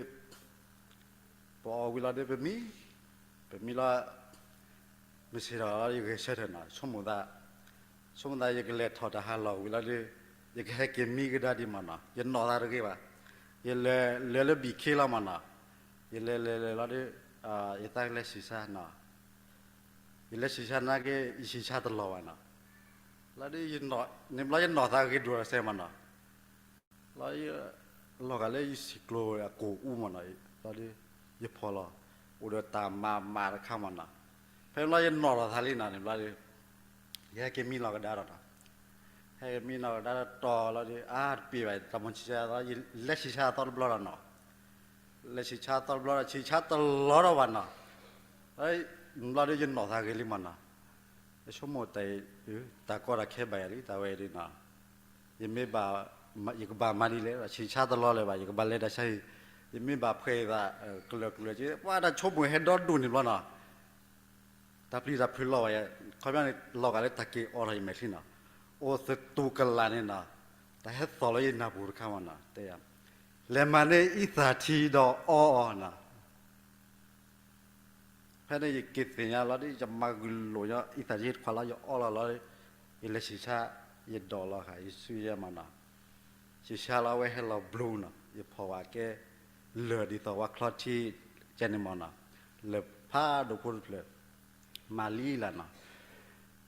ပအီၣ်ဝံၤလီၤဒီးပမံ, ပမံလီၤ, မုၢ်ဆ့ၣ်ထီၣ်လီၤဒီးယဂဲၤဆၢထၢၣ်နီၤ, ဆိကမိၣ်သး, ဆိကမိၣ်သးယကလဲၤထီၣ်တၢ်ဟးလီၢ်ဝံၤလီၤဒီး ယကဟဲက့ၤမံကဒါဒံးမၢ်နီၤ, ယနီၣ်သးတဂ့ၤဘၣ်. ယလဲၤလၢဘံၣ်ခ့လီၤမၢ်နီၤ, ယလဲၤလဲၤလဲၤလီၤဒီး ယသးကလဲၤဆံးဆါနီၤ, ယလဲၤဆံးဆါနာ်က့ ယဆံးဆါတလီၤဘၣ်နီၤ, လီၤဒ် န့ၣ်ဘျီယနီၣ်သးဂ့ၤဒိၣ်စဲးမၢ်နီၤ လီၤ လီၤဂာ်လၢယဆံးကျိၤအကိာ်အူမၢ်နီၤ, လီၤဒီး ယဖီၣ်လီၤ အိၣ်ဒီးတၢ်မၤမးတခါမၢ်နီၤ, ဖဲန့ၣ်ဘျီယနီၣ်လီၤသးလံနီၤ, န့ၣ်ဘျီဒီး ယဟဲက့ၤမံနီၣ်ကဒါဒီးနီၤ, ဟဲက့ၤမံနီၣ်ကဒါဒီးတီၤလီၤဒီး အါတပ့ၤဘၣ် တၢ်မၤဆံးဆါသီ ယလဲၤဆံးဆါသီတဘျီဒီးနီၤ, လဲၤဆံးဆါသီတဘျီဒီး ဆံးဆါတလီၤဒီးဘၣ်နီၤ, န့ၣ်ဘျီဒီးယနီၣ်သးဂ့ၤလံမၢ်နီၤ, ယဆိကမိၣ် တၢ်ကီတၢ်ခဲဘၣ်ယၤလံ တၢ်ဝဲဒ်နီၤ ယမ့ၢ်ဘၣ် ယကဘၣ်မၤဒ်လဲၣ် ဆံးဆါတလီၤလၢၤဘၣ် ယကဘၣ်လဲၤတၢ်ဆါဟံၣ်, ယမ့ၢ်ဘၣ်ဖှဲးသး ကလၢာ်ကလၢာ်က့ ပှၤတၢ်ဆိကမိၣ်ဟဲဒီဒူၣ်န့ၣ်ဘျီနီၤ, တၢ်ပျံၤတၢ်ဖုးလီၤဘၣ်ယၤ, ခီပညီန့ၣ် လီၤဂာ်လၢတၢ်က့ၤအီထီၣ်ယမဲာ်ချံနီၤ, အိၣ်သတူၢ်ကလာ်န့ၣ်နီၤ, တၢ်ဟဲသီၣ်လၢယနၢ်ပူၤတခါမၢ်နီၤ, တဲယၤ လဲၤမၤန့ၢ်အံသၣ်ထံဒီးအီအီၤနီၤ ဖဲန့ၣ်ယက့ၤသ့ၣ်ညါလီၤဒီး ယမၤဂုာ်လိာ်ညီအံသၣ်ထံတခွးလီၤ ယအီလီၤလီၤ, ယလဲၤဆံးဆါ ယဒိးလီၤဃာ် ယစုယဲမၢ်နီၤ, ဆံးဆါလီၤအဝဲဟဲလီၤဘျိနီၤ, ယဖီၣ်ဘၣ်ကဲ လၢၢ်ဒ်သိးပှၤချီထံကဲန့ၣ်မၢ်နီၤ, လၢၢ်ဖးဒိၣ်ဖိတဖျၢၣ် မၤလံလၢ်နီၤ,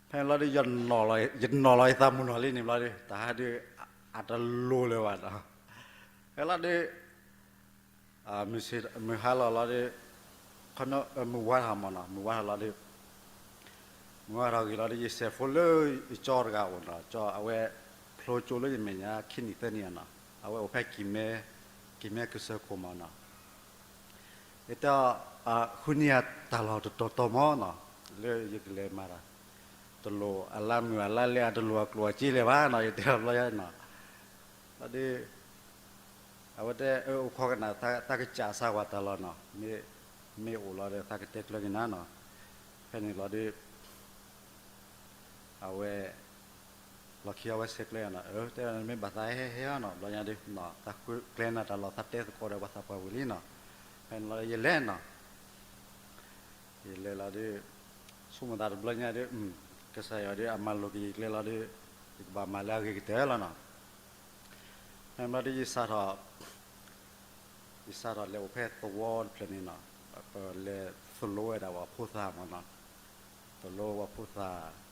ဖဲန့ၣ်လီၤဒီး ယနီၣ်လီၤယသးမုၢ်နီၢ်လံန့ၣ်ဘျီဒီး တၢ်ဟးဒုး အတလိၤလၢၤဘၣ်နီၤ, ဖဲလီၤဒီး မုၢ်ဟါလီၤလီၤဒီး ခီပညီ မုၢ်ဝါထီၣ်မၢ်နီၤ, မုၢ်ဝါထီၣ်လီၤဒီး မုၢ်ဝါထီၣ်ဂ့ၤလီၤဒီး ယစဲးဖိလၢယကၠီတဂၤအိၣ်နီၤ, ကၠီအဝဲ ဖျိကၠိလၢယမဲာ်ညါ ခံနံၣ်သၢနံၣ်အနီၤ, အဝဲအိၣ်ဖဲကံၤမဲ ကံၤမဲကစၢၢ်ခိၣ်မၢ်နီၤ, ယတဲ ဃုန့ၢ်ယၤတၢ်လီၢ်တတီၤတီၤမၢ်နီၤ, လၢယကလဲၤမၤတၢ် တလိၣ်အလါမုၢ်အလါလဲအတလိၣ်အကျိၣ်အစ့လဲၣ်ဘၣ်နီၤ, ယတဲဘျီယဲနီၤ, လီၤဒီး အဝဲတဲ အိၣ်ခိးကနၣ် သးကစၢ်စၢ်ဝဲတၢ်လီၢ်နီၤ, မ့ၢ်အိၣ်လီၤဒီးသးကတဲကျၢၤက့ၤနၤနီၤ, ဖဲန့ၣ်လီၤဒီး အဝဲ လီၢ်ခံအဝဲဆဲးကျၢၤနီၤ, တဲမ့ၢ်ဘၣ်သးဟဲဟဲနီၤ, ဘျီညါဒီး သးဃုကျဲနၤတၢ်လီၢ် သးတဲသကိးဒီးပှၤသးပှၢ်ဝံၤလံနီၤ, ဖဲန့ၣ်လီၤဒီးယလဲၤနီၤ ယလဲၤလီၤဒီး ဆိကမိၣ်သးတဘျီညါဒီး ကစၢ်ယွၤဒီးအမၤလိာ်က့ၤယကျဲလီၤဒီး ယကဘၣ်မၤလၢအဂ့ၤကတၢၢ်လီၤနီၤ, ဖဲန့ၣ်ဘျီဒီး ယစးထီၣ် ယစးထီၣ်လဲၤအိၣ်ဖဲသဝီတဖျၢၣ်န့ၣ်နီၤ, လဲၤသိၣ်လိဝဲဒၣ်ပှၤဖိသၣ်မၢ်နီၤ, သိၣ်လိပှၤဖိသၣ်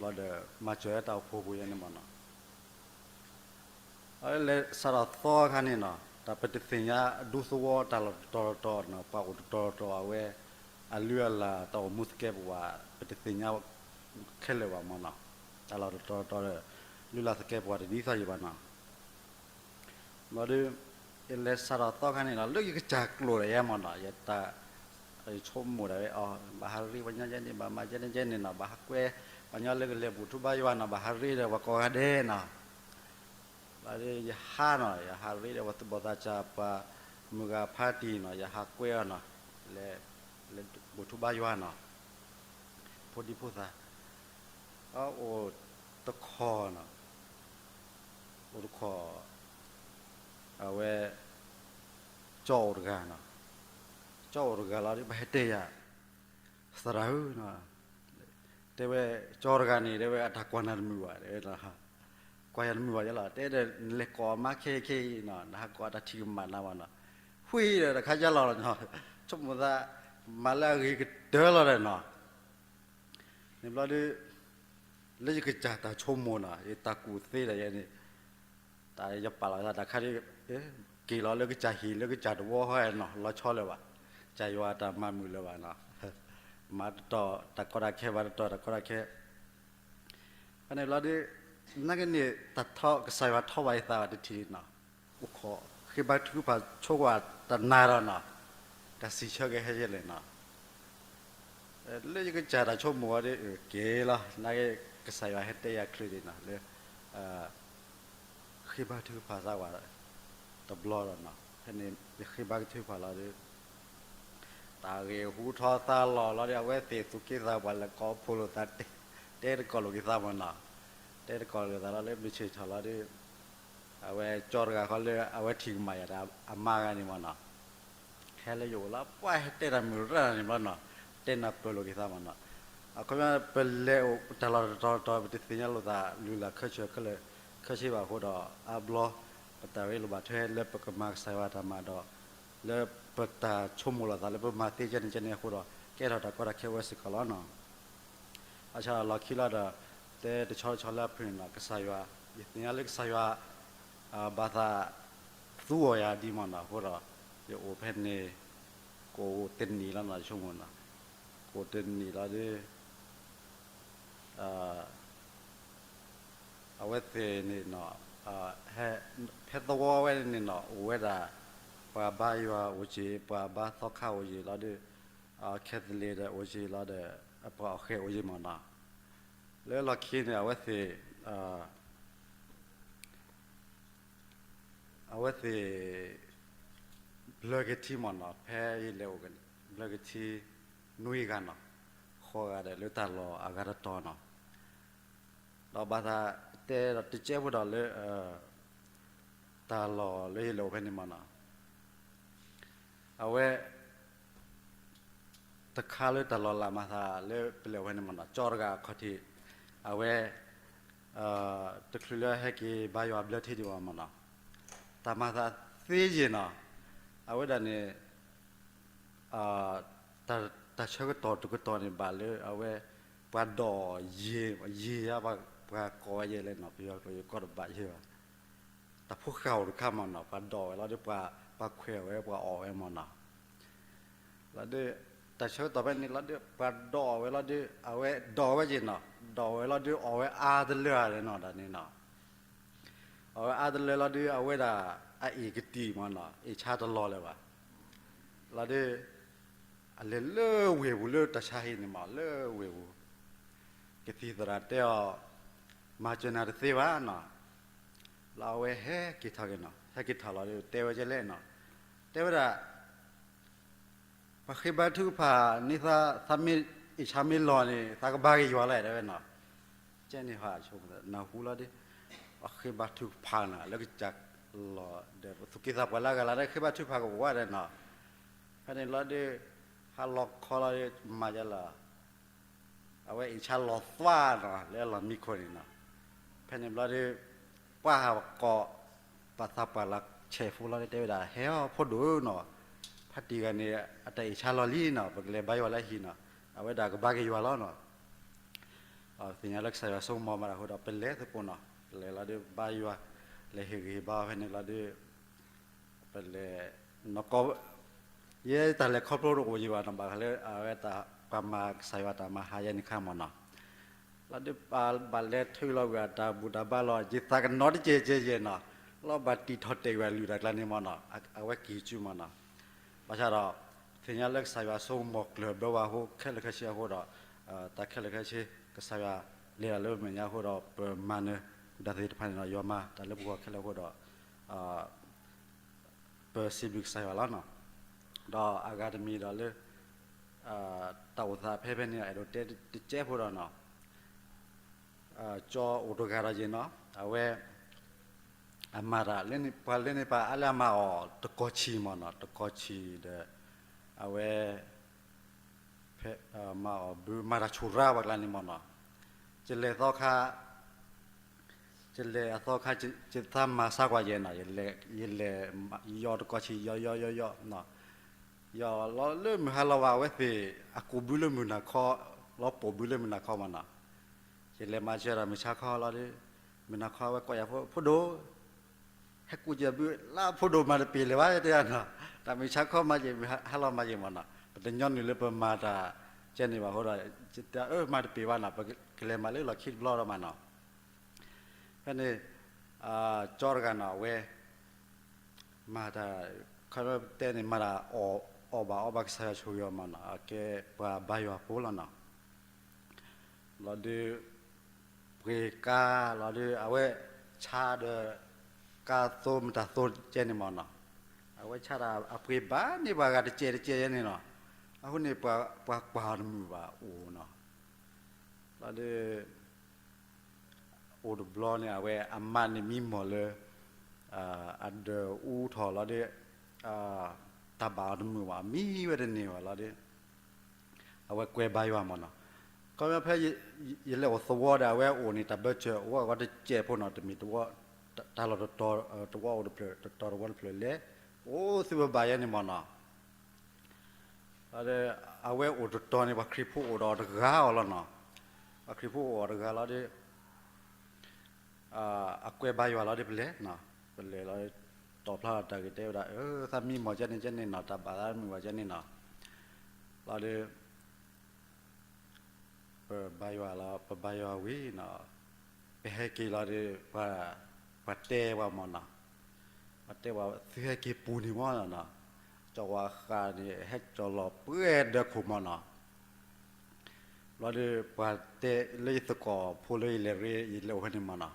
ဘျီဒီး မၤစၢၤဝဲတၢ်အိၣ်ဖှိၣ်ပူၤယဲန့ၣ်မၢ်နီၤ လဲၤစးထီၣ်သီအခါန့ၣ်နီၤ, တၢ်ပတသ့ၣ်ညါဒူသဝီတၢ်လီၢ်တတီၤတတီၤနီၤ, ပှၤအိၣ်တတီၤတတီၤအဝဲ အလုၢ်အလၢ်တၢ်အိၣ်မူသကဲပဝး ပတသ့ၣ်ညါခဲလၢာ်ဘၣ်မၢ်နီၤ, တၢ်လီၢ်တတီၤတတီၤဒီး လုၢ်လၢ်သကဲပဝးတဒ်သိးယံၤဘၣ်နီၤ ဘျီဒီး ယလဲၤစးထီၣ်သီခါန့ၣ်နီၤ လၢယကစၢ်ကျိာ်ဒီးယဲမၢ်နီၤ, ယတၢ် ယဆိကမိၣ်ဒၣ်ဝဲအီၤ ဘၣ်ဟးရ့ပှၤညီယဲန့ၣ် ဘၣ်မၤယဲန့ၣ်ယဲန့ၣ်နီၤ, ဘၣ်ဟးကွဲ ပှၤညီလၢကလဲၤဘူၣ်ထူဘါယွၤနီၤ, ဘၣ်ဟးရ့ဒီးပှၤကိးဂၤဒဲးနီၤ, ဘျီဒီးယဟါနီၤ, ယဟးရ့ဒီးပှၤသူၣ်ဘီၣ်သးစၢ် ပှၤမုၢ်ဂၤဖါတံၢ်နီၤ, ယဟးကွဲအီၤနီၤ, လဲၤ လဲၤဘူၣ်ထူဘါယွၤနီၤ, ဖိဒံဖိသၣ် အိၣ်တခီနီၤ, အိၣ်တခီ အဝဲ ကၠီအိၣ်တဂၤနီၤ, ကၠီအိၣ်တဂၤလီၤဒီး ပဟဲတဲယၤ သရၣ်ဧၢ, တဲဝဲ ကၠီတဂၤန့ၣ် တဲဝဲ အတၢ်ကွၢ်နၤတမုာ်ဘၣ်, ကွၢ်ယၤတမုာ်ဘၣ်ယဲလီၤ, တဲဒီး နလဲၤကိးအမါခဲခဲအံၤနီၤ, နဟးကိးအတၢ်ထံၣ်ကမၣ်နၤဘၣ်နီၤ, ဝံၤဒီးတခါယဲလီၤနီၤ, ဆိကမိၣ်သး မၤလၢအဂ့ၤကတၢၢ်လီၤဒီးနီၤ န့ၣ်ဘျီဒီး လၢယကစၢ်တၢ်ဆိကမိၣ်နီၤ, ယတၢ်ကူၣ်သ့ဒီးယဲန့ၣ်, တၢ်ယပာ်လီၤသးတၢ်ခါဒီး က့ၤလီၤလၢကစၢ်ဟံၣ်လၢကစၢ်တဝီဃီနီၤ, လီၤဆီလၢၤဘၣ်, ကစၢ်ယွၤတၢ်မၤမုာ်လၢၤဘၣ်နီၤ, မၤတတီၤတၢ်ကီတၢ်ခဲ မၤတတီၤတၢ်ကီတၢ်ခဲ ဖဲန့ၣ်ဘျီဒီး နာ်က့န့ၣ် တၢ်ထီ ကစၢ်ယွၤထီၣ်ဘၣ်ယသးဘၣ်တထံၣ်နီၤ, အိၣ်ခိး ဃ့ဘါထုကဖၣ်ဆိကွၢ်တနၤဒီးနီၤ, တၢ်စံးဆၢက့ၤဟဲယဲလဲၣ်နီၤ, လၢယကစၢ်တၢ်ဆိကမိၣ်ဝဲဒီး က့ၤလီၤ နာ်က့ ကစၢ်ယွၤဟဲတဲယၤချ့ဒံးနီၤ လၢ ဃ့ဘါထုကဖၣ်သးဝဲ တဘျီဒီးနီၤ, ဖဲန့ၣ် ယဃ့ဘါထုကဖၣ်လီၤဒီး တၢ်ဂ့ၢ်ဟူထီသါလီၤလီၤဒီး အဝဲသ့ၣ်သူၣ်က့သးပှၢ်လဲၤကိးဖှိၣ်လိာ်သး တဲတကိးလိာ်က့ၤသးမၢ်နီၤ, တဲတကိးလိာ်သးလီၤလၢမုၢ်ဆ့ၣ်ထီၣ်လီၤဒီး အဝဲကၠီတဂၤဃီလၢအဝဲထံၣ်ကမၣ်ယၤဒီးအမါဂၤန့ၣ်မၢ်နီၤ, ဟဲလၢယအိၣ်လီၤ ပှၤဟဲတဲတၢ်မုာ်ရၢၢ်န့ၣ်ဘျီနီၤ, တဲနၢ်ပၢၢ်လိာ်က့ၤသးမၢ်နီၤ, အခီပညီ ပလဲၤအိၣ်တၢ်လီၢ်တတီၤတတီၤ ပတသ့ၣ်ညါလိာ်သး လုၢ်လၢ်ခၢၣ်ဆၢခဲလၢာ်ခဲဆ့ဘၣ်အဃိဒီး အါဘျီ ပတၢ်ရ့လိာ်ဘၣ်ထွဲလၢပကမၤကစၢ်ယွၤတၢ်မၤဒီး လၢပတၢ်ဆိကမိၣ်လိာ်သးလၢပမၤသ့ကဲန့ၣ်ကဲန့ၣ်အဃိဒီး ကဲထီၣ်တၢ်ကီတၢ်ခဲဝဲစ့ၢ်ကီးလီၤနီၤ. ဘၣ်ဆၣ်ဒီးလီၢ်ခံလီၤဒီး တဲတဆီတဆီလၢအဖုၣ်န့ၣ်နီၤ ကစၢ်ယွၤ ယသ့ၣ်ညါလၢကစၢ်ယွၤ ဘၣ်သးသူအီၤယၤဒ်မ့ၢ်နီၤ အဃိဒီး ယအိၣ်ဖဲန့ၣ် ကအိၣ်တနံၣ်လီၤနီၤ ယဆိကမိၣ်နီၤ ကအိၣ်တနံၣ်လီၤဒီး အဝဲသ့ၣ်န့ၣ်နီၤ ဖဲသဝီဝဲန့ၣ်နီၤ အိၣ်ဝဲဒၣ် ပှၤဘါယွၤအိၣ်က့ၤ ပှၤဘါသီခါအိၣ်က့ၤလီၤဒီး Catholic ဒီးအိၣ်က့ၤလီၤဒီး ပှၤအီၣ်ဃဲၤအိၣ်က့ၤမ့ၢ်နီၤ. လၢလီၢ်ခံန့ၣ် အဝဲသ့ၣ် အဝဲသ့ၣ် ဘျၢက့ၤထံမ့ၢ်နီၤ ဖဲယလဲၤအိၣ် ဘျၢက့ၤထံ နွံဂၤနီၤ ဃိးဂၤဒီးလၢတၢ်လီၢ်အဂၤတတီၤနီၤ. ဒီးဘၣ်သးတဲဒီးတကဲးဖိဒီးလၢ တၢ်လီၢ်လၢယလဲၤအိၣ်ဖဲန့ၣ်မ့ၢ်နီၤ အဝဲ တခါလၢတၢ်လီၢ်လၢမၤသးလၢပလဲၤအိၣ်ဖဲန့ၣ်မ့ၢ်နီၤ ကၠီတဂၤအခီၣ်ထံး အဝဲ တချုးလၢဟဲက့ၤဘါယွၤဘျၢထံဒံးဘၣ်မ့ၢ်နီၤ တၢ်မၤသးသ့ယဲၢ်နီၤ အဝဲဒၣ်န့ၣ် တၢ်ဆၢကတီၢ်တကတီၢ်န့ၣ် ဘၣ်လၢအဝဲ ပှၤဒိးယံာ် ယံာ်ဧါ ပှၤကိးဝဲယဲၢ်လဲၣ်နီၤ ပယီၤကျိာ်ယကီၢ်တဘၣ်ယဲၢ်ဘၣ် တၢ်ဖိဃၢ်အိၣ်တခါမ့ၢ်နီၤ ပှၤဒိးဝဲလီၤဒီး ပှၤခွဲးဝဲ ပှၤအီၣ်ဝဲမ့ၢ်နီၤ လီၤဒီး တၢ်ဆၢကတီၢ်ဖဲန့ၣ်လီၤဒီး ပှၤဒိးဝဲလီၤဒီး အဝဲဒိးဝဲယဲၢ်နီၤ ဒိးဝဲလီၤဒီး အီၣ်ဝဲအါတလၢဧါနီၤ တၢ်န့ၣ်နီၤ အီၣ်ဝဲအါတလၢလီၤဒီး အဝဲဒၣ် အအ့ၣ်ကတံာ်မ့ၢ်နီၤ အ့ၣ်ဆါတလီၤလၢၤဘၣ် လီၤဒီး အလဲၤလၢဝ့ၢ်ပူၤလၢတၢ်ဆါဟံၣ်န့ၣ်မ့ၢ် လၢဝ့ၢ်ပူၤ ကသံၣ်သရၣ်တဲအီၤ မၤစၢၤနၤတသ့ဘၣ်နီၤ လၢအဝဲဟဲက့ၤထီၣ်က့ၤနီၤ ဟဲက့ၤထီၣ်လီၤဒီး တဲဝဲဒ်လဲၣ်နီၤ တဲဝဲဒၣ် ပှၤဃ့ဘါထုကဖၣ်န့ၣ် သးမ့ၢ်အ့ၣ်ဆါမ့ၢ်လီၤန့ၣ် သးကဘါက့ၤယွၤလီၤ တဲဝဲနီၤ ကဲန့ၣ်ဟးဆိ နၢ်ဟူလီၤဒီး ပှၤဃ့ဘါထုကဖၣ်နီၤ လၢကစၢ်လီၢ်ဒီး ပသူၣ်က့သးပှၢ်လၢအဂၤလၢ်ဒီး ဃ့ဘါထုကဖၣ်ကဝးဒီးနီၤ ဖဲန့ၣ်လီၤဒီး ဟါလီၤခီလီၤဒီး မၤယလီၤ အဝဲအ့ၣ်ဆါလီၤသွါနီၤ လၢအလီၢ်မံခိၣ်န့ၣ်နီၤ ဖဲန့ၣ်ဘျီဒီး ပှၤဟးကိး ပှၤသးပှၢ်လၢဆဲးဖိလီၤဒီး တဲဝဲဒၣ် ဟဲအီၤဖိဒိၣ်နီၤ ဖါတံၢ်ဂၤန့ၣ် အတၢ်အ့ၣ်ဆါလီၤလံနီၤ ပကလဲၤဘါယွၤလၢဟံၣ်နီၤ အဝဲဒၣ်ကဘါက့ၤယွၤလီၤနီၤ သ့ၣ်ညါလၢကစၢ်ယွၤဆိကမိၣ်မၤတၢ်အဃိဒီး ပလဲၤသကိးနီၤ ပလဲၤလီၤဒီးဘါယွၤ လဲၤဟ့ၣ်ဂံၢ်ဟ့ၣ်ဘါဖဲန့ၣ်လီၤဒီး ပလဲၤ နီၢ်ကီၢ် ယဲတၢ်လဲၤခီဖျိတအိၣ်ယံၤဘၣ်နီၤ ဘၣ်ဃးလၢအဝဲတၢ် ပှၤမၤကစၢ်ယွၤတၢ်မၤဟးယဲန့ၣ်ခါမ့ၢ်နီၤ လီၤဒီးပဘၣ်လဲၤထုးလီၤဝဲတၢ်ဘူၣ်တၢ်ဘါလီၤ ယသးကနီၤတကဲးကဲးယဲၢ်နီၤ လီၤဘၣ်တံာ်ထီၣ်တဲာ်ဝဲအလုၢ်တၢ်ကျါန့ၣ်မ့ၢ်နီၤ အဝဲက့ၤကၠူမ့ၢ်နီၤ ဘၣ်ဆၣ်ဒီး သ့ၣ်ညါလၢကစၢ်ယွၤဆိကမိၣ်ကျၢၢ်ဘၢဝဲအဃိ ခဲလၢာ်ခဲဆ့အဃိဒီး တၢ်ခဲလၢာ်ခဲဆ့ ကစၢ်ယွၤလဲၤတၢ်လၢမဲာ်ညါအဃိဒီး ပမၤနၢၤဒၣ်သ့ၣ်တဖၣ်န့ၣ်ဒီး ယွၤမၤတၢ်လၢပဂီၢ်ခဲလၢာ်အဃိဒီး ပစံးဘျုးကစၢ်ယွၤလီၤနီၤ. ဒီးအဂၤတမံၤဒီးလၢ တၢ်အိၣ်သးဖဲဖဲန့ၣ် အဲၣ်ဒိးတဲတကဲးဖိဒီးနီၤ, ကၠီအိၣ်တဂၤဒီးယဲၢ်နီၤ, အဝဲ အမၤတၢ်လၢန့ၣ် ပှၤလၢန့ၣ်ပှၤအါလၢအမၤအီၣ်တကီၢ်ဆံးမ့ၢ်နီၤ, တကီၢ်ဆံးဒီး အဝဲ ဖဲ မၤအီၣ်ဘု မၤတၢ်ဆူၣ်ရၢ်ပှၤကျါန့ၣ်မ့ၢ်နီၤ, ယလဲၤသီခါ ယလဲၤအသီခါ ယသးမၤဆါကွၢ်ယဲၢ်နီၤ, ယလဲၤ ယလဲၤ ယီတကီၢ်ဆံး ယီယီယီယီ ယီလီၤလၢမုၢ်ဟါလီၤဝဲ အဝဲသ့ၣ် အကိာ်ဘုလၢမုၢ်နၤခီ လီၤပိာ်ဘုလၢမုၢ်နၤခီမ့ၢ်နီၤ, ယလဲၤမၤစၢၤတၢ်မုၢ်ဆါခီလီၤဒီး မုၢ်နၤခီအဝဲကိးယၤ ဖိဒိၣ် ဟဲကူးယၤဘု လၢဖိဒိၣ်မၤတပ့ၤလၢၤဘၣ်တဲယၤနီၤ, တၢ်မုၢ်ဆါခီမၤယဲၢ် မုၢ်ဟါလီၤမၤယဲၢ်မ့ၢ်နီၤ, ပတညီနုၢ်လၢပမၤတၢ်ကဲန့ၣ်ဘၣ်အဃိဒီး ယတဲအၢ မၤတပ့ၤဘၣ်နီၤ, ပကလဲၤမၤလၢလီၢ်ခံတဘျီဒီးမ့ၢ်နီၤ, ဖဲန့ၣ် ကၠီတဂၤနီၤ အဝဲ မၤတၢ် ခီဖျိတဲန့ၣ် မၤတၢ်အီၣ်ဘၣ်အီဘၣ်ကစၢ်ယွၤဆိၣ်ဂ့ၤအီၤမ့ၢ်နီၤ, အကဲပှၤဘါယွၤဖိလီၤနီၤ, လီၤဒုး ပှ့ၤကါလီၤဒုး အဝဲဆါဒီး ကါသိမတၤသိကဲန့ၣ်မ့ၢ်နီၤ, အဝဲဆါဒီးအပှ့ၤဘၣ်န့ၢ်ပှၤဂၤတကဲးတကဲးယဲန့ၣ်နီၤ, အဃိန့ၣ် ပှၤကွၢ်အီၤတမုာ်ဘၣ်အိၣ်နီၤ, လီၤဒုး အိၣ်တဘျီန့ၣ် အဝဲအမါန့ၣ်မံမီၢ်လၢ အဒၢးအူထီၣ်လီၤဒီး တၢ်ဘၣ်အီၤတမုာ်ဘၣ် မံဝဲတန့ၢ်ဘၣ်လီၤဒီး အဝဲကွဲဘါယွၤမ့ၢ်နီၤ, ခီဖျိဖဲယလဲၤအိၣ်သဝီဒီး အဝဲအိၣ်န့ၣ် တၢ်ဘၢစၢၤ အိၣ်ဝဲအဂီၢ်တစဲးဖိနီၤ, တမ့ၢ်တဝီ, တၢ်လီၢ်တတီၤ, တဝီအိၣ်တဖျၢၣ်, တတီၤတဝီတဖျၢၣ်လဲၣ်, အိၣ်သုးဘၣ်ဘၣ်ယဲန့ၣ်မ့ၢ်နီၤ. ဒီးအဝဲအိၣ်တတီၤန့ၣ် ပှၤခရံာ်ဖိအိၣ်ဒီးတဂၤအီၤလီၤနီၤ. ပှၤခရံာ်ဖိအိၣ်ဒီးတဂၤလီၤဒီး အကွဲဘါယွၤလီၤဒီး ပလဲၤနီၤ, ပလဲၤလီၤဒီး တီၣ်ဖျါလီၤတၢ်ဂ့ၢ် တဲဝဲဒၣ် အၢ သးမံမီၢ်ကဲန့ၣ်ကဲန့ၣ်နီၤ, တၢ်ဘၣ်သးမုာ်ဘၣ်ကဲန့ၣ်နီၤ. လီၤဒီး ပဘါယွၤလီၤ, ပဘါယွၤဝံၤနီၤ, ပဟဲက့ၤလီၤဒီး ပှၤတဲပှၤမ့ၢ်နီၤ, ပှၤတဲပှၤ သုဟဲက့ၤပူၤန့ၣ်မ့ၢ်နီၤ, ကၠီၤဝါဃးန့ၣ် ဟဲကၠီၤလီၤပှဲၤဒၢးခိၣ်မ့ၢ်နီၤ. ဘျီဒီး ပှၤတဲလၢယသကိးဖိလၢယလဲၤရ့ ယလဲၤအိၣ်ဖဲန့ၣ်မ့ၢ်နီၤ,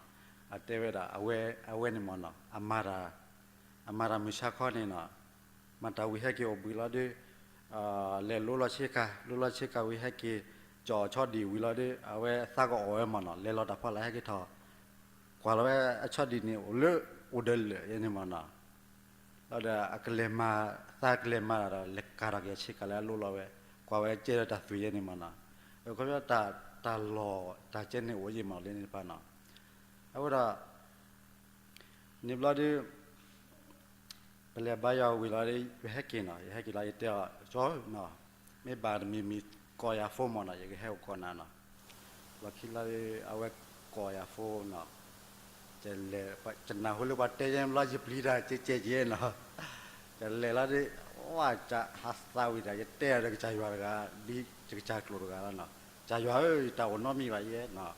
အတဲဝဲဒၣ် အဝဲန့ၣ်မ့ၢ်နီၤ, အမၤတၢ်မုၢ်ဆါခီန့ၣ်နီၤ, မၤတၢ်ဝံၤဟဲက့ၤအိၣ်ဘှံးလီၤဒီး လဲၤလိလီၤဆ့ကၤ, လိလီၤဆ့ကၤဝံၤဟဲက့ၤ ကၠီၤဆီဒံၣ်ဝံၤလီၤဒီး အဝဲသးကအီၣ်ဝဲမ့ၢ်နီၤ, လဲၤလီၤတၢ်ဖီလာ်ဟဲက့ၤထီၣ် ကွၢ်လီၤဝဲအဆီဒံၣ်န့ၣ် အိၣ်လၢအိၣ်ဒီးလၢာ်ယဲန့ၣ်မ့ၢ်နီၤ. လီၤဒီးအကလဲၤမၤ, သးကလဲၤမၤတၢ်ဒီး လဲၤကၤထီၣ်က့ၤအဆ့ကၤလၢအလိလီၤဝဲ, ကွၢ်ဝဲကဲဒီးတၢ်သွံၣ်ယဲန့ၣ်မ့ၢ်နီၤ. ခီဖျိတၢ်လီၢ်တၢ်ကဲန့ၣ်အိၣ်ယဲမ့ၢ်လၢန့ၣ်တဖၣ်နီၤ. အဃိဒီး န့ၣ်ဘျီဒီး ပလဲၤဘါယွၤဝံၤလီၤဒီး ပဟဲက့ၤနီၤ, ယဟဲက့ၤလီၤ ယတဲအီၤ ကၠီၤနီၤ, မ့ၢ်ဘၣ်တမံၤမံၤ ကိးယၤဖိမ့ၢ်နီၤ, ယကဟဲအိၣ်ကိးနၤနီၤ. လီၢ်ခံလီၤဒီး အဝဲကိးယၤဖိနီၤ, လဲၤ, ယနၢ်ဟူလၢပှၤတဲယဲဘျီ ယပျံၤတၢ်ကဲကဲကဲနီၤ. ယလဲၤလီၤဒီး ဝဲဟးသးဝံၤဒီး ယတဲအီၤဒီးကစၢ်ယွၤတဂၤ, ဒ်ယကစၢ်ကျိာ်တဂၤလီၤနီၤ, ကစၢ်ယွၤဧၢ, ယတၢ်အိၣ်နီတမံၤဘၣ်ယဲနီၤ,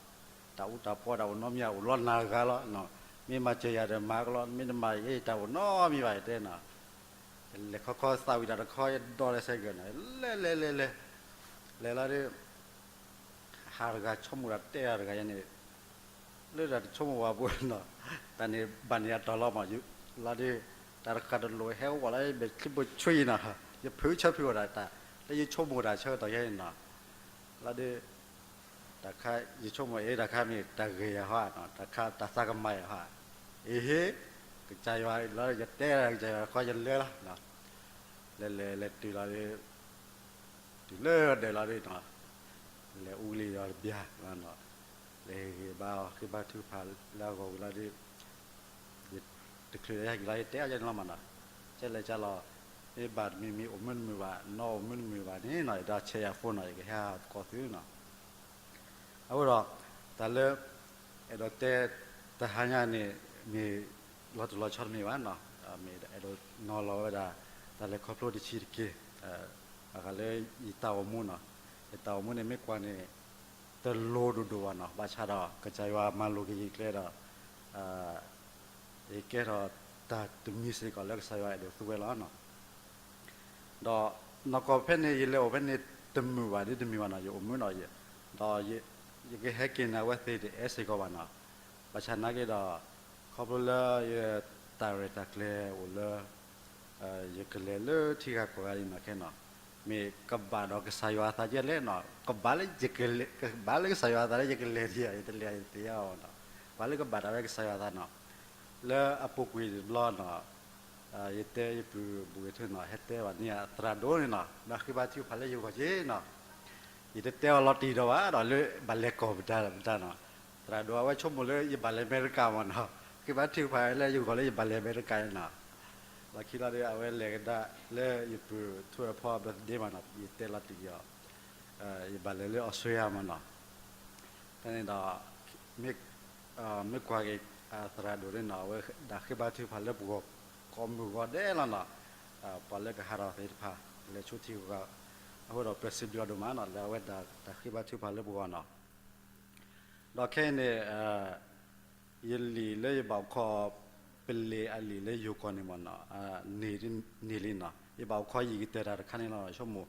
တၢ်အူတၢ်ပီတၢ်အိၣ်နီတမံၤ အိၣ်လီၤနၤတဂၤလီၤနီၤ, မ့ၢ်မၤစၢၤယၤဒီးမၤကလီၤ, မ့ၢ်တမၤယဲ ယတၢ်အိၣ်နီတမံၤဘၣ် ယတဲနီၤ. လဲၤခီခီသးဝံၤတၢ်တခီ ယဒိးလၢဆဲးကၢၤနီၤ, လဲၤလဲၤလဲၤလဲၤ, လဲၤလီၤဒီး ဟးတဂၤဆိကမိၣ်တၢ်တဲတၢ်တဂၤယဲန့ၣ်, လၢတၢ်တဆိကမိၣ်ဝဲပူၤနီၤ, တၢ်န့ၣ်ဘၣ်န့ၢ်အတီၢ်လီၤမး, လီၤဒီး တၢ်တဃၣ်တလိာ်ဟဲအိၣ်ဝဲလၢ ဘဲချံဘိဆွံနီၤ, ယဖုးဆၢဖုးအီၤဒၣ်တၢ်, လၢယဆိကမိၣ်တၢ်ဆၢကတီၢ်ယဲန့ၣ်နီၤ, လီၤဒီး တၢ်ခါ ယဆိကမိၣ်အ့ၣ် တၢ်ခါမ့ၢ်တၢ်ဂ့ၤယၤဟီနီၤ, တၢ်ခါတၢ်သးကမၤယၤဟီ, အ့ၣ်ဟ့ၣ်, ကစၢ်ယွၤလီၤ ယတဲကစၢ်ယွၤတခီယလဲၤလီၤ, လဲၤလဲၤလဲၤတုၤလီၤဒီး တုၤလၢဒၢးလီၤဒီးနီၤ, လဲၤအူလံာ်ဒီးတဘျီနီၤ, လဲၤဟ့ၣ်ဂံၢ်ဘါအီၤ ဃ့ဘါထုကဖၣ်လၢအဂီၢ်ဝံၤလီၤဒီး ယတချုးလၢယဟဲက့ၤလီၤ ယတဲအီၤယဲန့ၣ်လီၤမးနီၤ, ကဲလဲၤကၢ်လီၤ, မ့ၢ်ဘၣ်တမံၤမံၤအိၣ်မုာ်တမုာ်ဘၣ် နီၢ်အိၣ်မုာ်တမုာ်ဘၣ်န့ၣ်နီၤ, ယဒၣ်ဆဲးယၤဖိနီၤ, ယကဟဲဟးသကိးသုနီၤ. အဃိဒီး တၢ်လၢ အဲၣ်ဒိးတဲ တဟါညါန့ၣ် မ့ၢ်လီၤတံၢ်လီၤဆဲးတမ့ၢ်ဘၣ်နီၤ, မ့ၢ်အဲၣ်ဒိးနီၤလီၤဝဲဒၣ် တၢ်လဲၤခီဖျိတဆံးတက့ၢ်, အဂၤလၢယတၢ်အိၣ်မူနီၤ, ယတၢ်အိၣ်မူန့ၣ် မ့ၢ်ကွၢ်န့ၣ် တလိၤဒိၣ်ဒိၣ်ဘၣ်နီၤ, ဘၣ်ဆၣ်ဒီး ကစၢ်ယွၤမၤလိၤက့ၤယကျဲဒီး ယကဲထီၣ်တၢ်တမံၤစ့ၢ်ကီးလၢကစၢ်ယွၤအဲၣ်ဒိးသူဝဲလီၤနီၤ. ဒီးနီၢ်ကီၢ်ဖဲန့ၣ် ယလဲၤအိၣ်ဖဲန့ၣ်တမုာ်ဘၣ်ဒ်တမံၤဘၣ်နီၤ, ယအိၣ်မုာ်နီၤ, ဒီးယကဟဲက့ၤန့ၣ် အဝဲသ့ၣ်တအဲၣ်စ့ၢ်ကီးဘၣ်နီၤ. ဘၣ်ဆၣ်နာ်က့ဒီး ခီဖျိလၢယတၢ်ရဲၣ်တၢ်ကျဲၤအိၣ်လၢ ယကလဲၤလၢထံဂၤကီၢ်ဂၤလံနီၤခဲနီၤ, မ့ၢ်ကဘၣ်ဒီးကစၢ်ယွၤအသးကဲလဲၣ်နီၤ, ကဘၣ်လၢယ, ကဘၣ်လၢကစၢ်ယွၤအသးလၢယကလဲၤဒံးဧါ, ယတလဲၤယတသ့အီၤနီၤ, ပှၤလၢကဘၣ်တၢ်ဝဲကစၢ်ယွၤအသးနီၤ. လၢအပူၤကွံာ်တဘျီနီၤ, ယတဲယပုၢ်ဘူးက့ၤထူနီၤ, ဟဲတဲဘၣ်န့ၢ်အသရၣ်ဒိၣ်န့ၣ်နီၤ, ဒီးဃ့ဘါထုကဖၣ်လၢယဂီၢ်က့ၤနီၤ. ယတတဲအီၤလီၤတံၢ်ဒီးဘၣ်ဒီး လၢဘၣ်လဲၤကီၢ်ပတၢ်ပတၢ်နီၤ, သရၣ်ဒိၣ်အဝဲဆိကမိၣ်လၢယဘၣ်လဲၤအမဲရကၤမ့ၢ်နီၤ, ဃ့ဘါထုကဖၣ်လၢယဂီၢ်လၢယဘၣ်လဲၤအမဲရကၤန့ၣ်နီၤ. လီၢ်ခံလီၤဒီး အဝဲလဲၤကဒါလၢယပုၢ်ထူအဖီအ birthday မ့ၢ်နီၤ, ယတဲလီၤတံၢ်အီၤ, ယဘၣ်လဲၤလၢအီစထြ့လယါမ့ၢ်နီၤ. ဖဲန့ၣ်ဒီး မ့ၢ်ကွၢ်က့ၤ သရၣ်ဒိၣ်န့ၣ်နီၤ, အဝဲဒၣ်ဃ့ဘါထုကဖၣ်လၢပဂီၢ်ကိးမုၢ်ဂီၤဒဲးလီၤနီၤ, ပှၤလၢကဟးထီၣ်သ့ၣ်တဖၣ် လဲၤဆူထံဂၤ, အဃိဒီးပစံးဘျုးအီၤဒိၣ်မးနီၤ, လၢအဝဲဒၣ်တၢ်ဃ့ဘါထုကဖၣ်လၢပဂီၢ်နီၤ. ဒီးခဲအံၤန့ၣ် ယလံာ်လၢယဘၣ်အိၣ်ခိး ပလံာ်အလံာ်လၢယိၤကီၢ်န့ၣ်မ့ၢ်နီၤ, န့ၢ်လံနီၤ, ယဘၣ်အိၣ်ခိးယံာ်ကတၢၢ်တၢ်တခါန့ၣ်လီၤ. ဆိကမိၣ်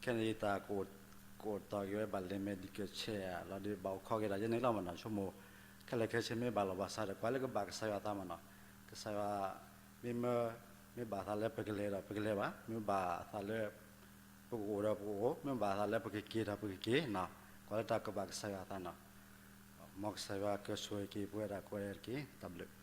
ခဲအံၤန့ၣ် ယတၢ်ကအိၣ်တီၢ်က့ၤဝဲဘၣ်လဲၤ medical check လီၤဒီး ဘၣ်အိၣ်ခိးက့ၤတၢ်ယဲန့ၣ်လီၤမ့ၢ်နီၤ. ဆိကမိၣ် ခဲလၢာ်ခဲဆ့မ့ၢ်ဘၣ်လီၤဘၣ်စးဒီး ကွၢ်လၢကဘၣ်ကစၢ်ယွၤအသးမ့ၢ်နီၤ. ကစၢ်ယွၤ မ့မ့ၢ် မ့ၢ်ဘၣ်သးလၢပကလဲၤဒီးပကလဲၤဘၣ်, မ့ၢ်ဘၣ်သးလၢ ပကအိၣ်ဒီးပကအိၣ်, မ့ၢ်ဘၣ်သးလၢပကက့ၤဒီးပကက့ၤနီၤ. ကွၢ်လၢတၢ်ကဘၣ်ကစၢ်ယွၤအသးနီၤ. မ်ကစၢ်ယွၤကဆိၣ်ဂ့ၤက့ၤပဝဲဒၣ်ကိးဂၤဒဲးတက့ၢ်. တၢ်ဘျုး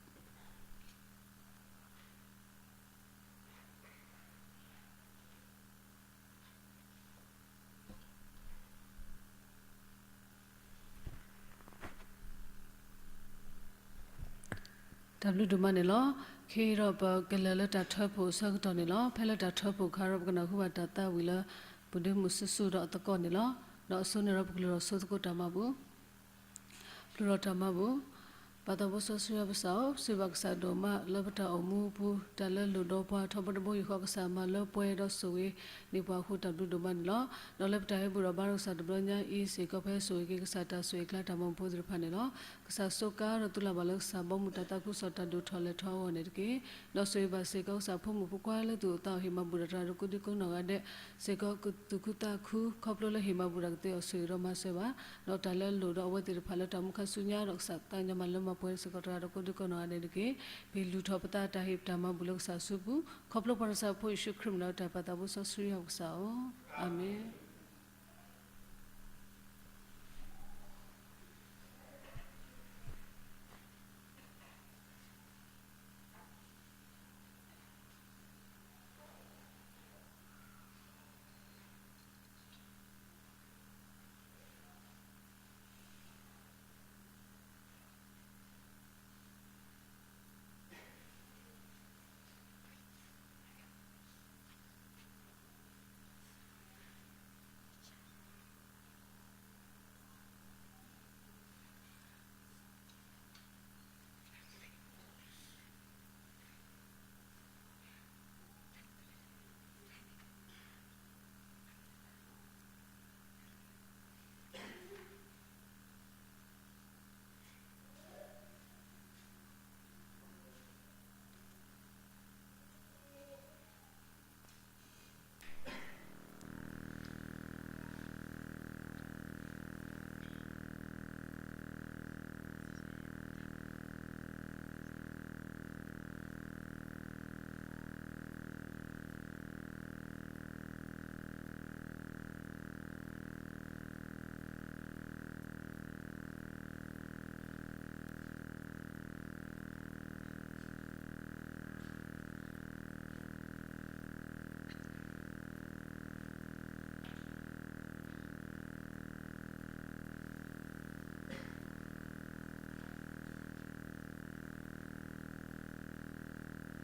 တၢ်ဘျုးဒိၣ်မးန့ၣ်လီၤ. ခဲအံၤဒီးပကလဲၤလၢတၢ်ထၢဖှိၣ်အဆၢကတီၢ်န့ၣ်လီၤ. ဖဲလၢတၢ်ထၢဖှိၣ်အခါဒီး ပကနၢ်ဟူဘၣ်တၢ်သးဝံၣ်လၢ ပဒုးမုၢ်စုဆူၣ်ဒီးအသကိးန့ၣ်လီၤ. ဒီးအစိန့ၣ်ဒီးပကလုၢ်ထီၣ်ဆိသကိးတၢ်မၤဘူၣ် ပျုၢ်ထီၣ်တၢ်မၤဘူၣ်. ပၢ်သးဘိစီဆှံယွၤပကစၢ်ဧၢ, စံးဘၣ်ကစၢ်ဒိၣ်မးလၢပတၢ်အိၣ်မူအပူၤ, တၢ်လၢလိၣ်ဒီးပှၤထီဘိတဘိယူၢ်ဃီ ကစၢ်မၤလၢပှဲၤဒီးဆိၣ်ဂ့ၤန့ၢ်ပှၤအဃိ တၢ်ဘျုးဒိၣ်မးန့ၣ်လီၤ. ဒီးလၢပတၢ်ဟ့ၣ်ဘူၣ်ဒီးဘါဒီးကစၢ်တဘျီညါအံၤစ့ၢ်ကီး ပဟဲဆိၣ်ဂ့ၤက့ၤကစၢ်တၢ်ဆိၣ်ဂ့ၤအကျါ တၢ်မၤဘူၣ်ဖိသ့ၣ်တဖၣ်န့ၣ်လီၤ. ကစၢ်ဆိးကါဒီးသူၣ်လၢ်ဘၣ်လၢကစၢ်ဘီမုၢ်တၢ်သးခုကစီၣ်တၢ်ဒိၣ်ထီၣ်လဲၢ်ထီၣ်အဂီၢ်န့ၣ်တက့ၢ်. ဒီးဆိၣ်ဂ့ၤဘၣ်စ့ၢ်ကီးကစၢ်ဖိမုၣ်ဖိခွါလၢသူၣ်အိၣ်သးအိၣ်ဟ့ၣ်မၤဘူၣ်ဒီးတၢ်ဒီးကိးဒံကိးနီၢ်ဂၤဒဲးစ့ၢ်ကီး သူၣ်ခုသးခု ခီဖျိလၢဟ့ၣ်မၤဘူၣ်တၢ်ကသ့အီၤဆိၣ်ဂ့ၤဒီးမၤစၢၤဘၣ်. ဒီးတၢ်လၢလိၣ်ဒီးအဝဲသ့ၣ်တဖၣ်လၢတၢ်မူခါဆူညါဒီး ကစၢ်သးကညီၤမၤလၢမၤပှဲၤစ့ၢ်ကီးတဂၤဒီးကိးဒံကိးနီၢ်ဂၤဒဲးတက့ၢ်. ပလုၢ်ထီၣ်ပသးတၢ်ဟ့ၣ်တၢ်မၤဘူၣ်လၢကစၢ်အစုပူၤ ခီဖျိပှၤနဆၣ်ဖိယ့ၣ်ၡူးခရံာ်မံၤလၢတၢ်ပၢ်သးဘိစီဆှံယွၤပကစၢ်ဧၢ, အၤမ့ၣ်.မ့ၢ်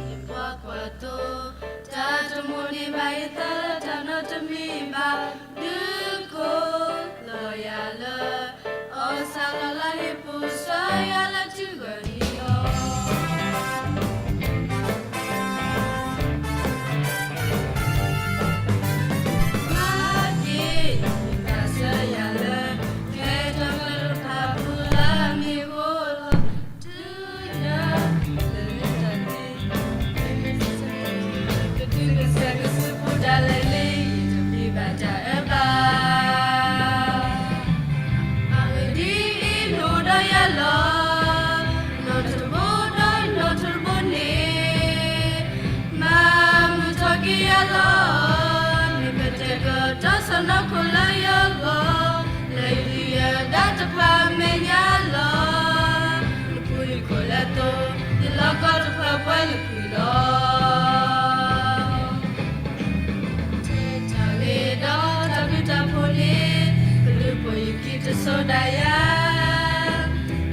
ယပှၤကွၢ်သိ, တၢ်တမိၣ်န့ၢ်ဘၣ်ယသးလၢတၢ်နီတမံၤဘၣ်, ဒုးကိးလီၤယၤလၢ အီၣ်ဆၣ်လီၤလၢဟံၣ်ပူၤ ဆှၢယၤလၢထံဂၢၢ်နံၤလီၤ. မၤက့ၤ ယသးဆှၢယၤလၢ ဖဲတၢ်ကလုၢ်တဖၣ်ပူၤလၢ မ့ၢ်အိၣ်လီၤ တုၤလၢ လၢလၢတၢ်သံ ကတုၤကစဲးကစုပူၤဒၣ်လဲာ်လံ ယတပျံၤဘၣ်တၢ်အၢဘၣ်. မၤဝဲဒ်အံၤ နအိၣ်ဒီးယၤလီၤ. နီၢ်တဘိဒီးနီၢ်တဘိန့ၣ် မၤမုာ်ထီၣ်က့ၤယၤလီၤ. မ့ၢ်ကတဲာ်ကတီၤစီၢ်နီၤခိၣ်လၢယဂီၢ်, လၢယဒုးယဒါတဖၣ်မဲာ်ညါလီၤ. နဖူယခိၣ်လၢသိ, ယလီၢ်ကီၢ်တဖၣ်ပှဲၤလၢကွံာ်လီၤ. ထဲတၢ်ဂ့ၤဒီးတၢ်ဘျုးတၢ်ဖှိၣ်န့ၣ်, ကဒုးဖိယခံတစိၤဒၣ်ယၤ,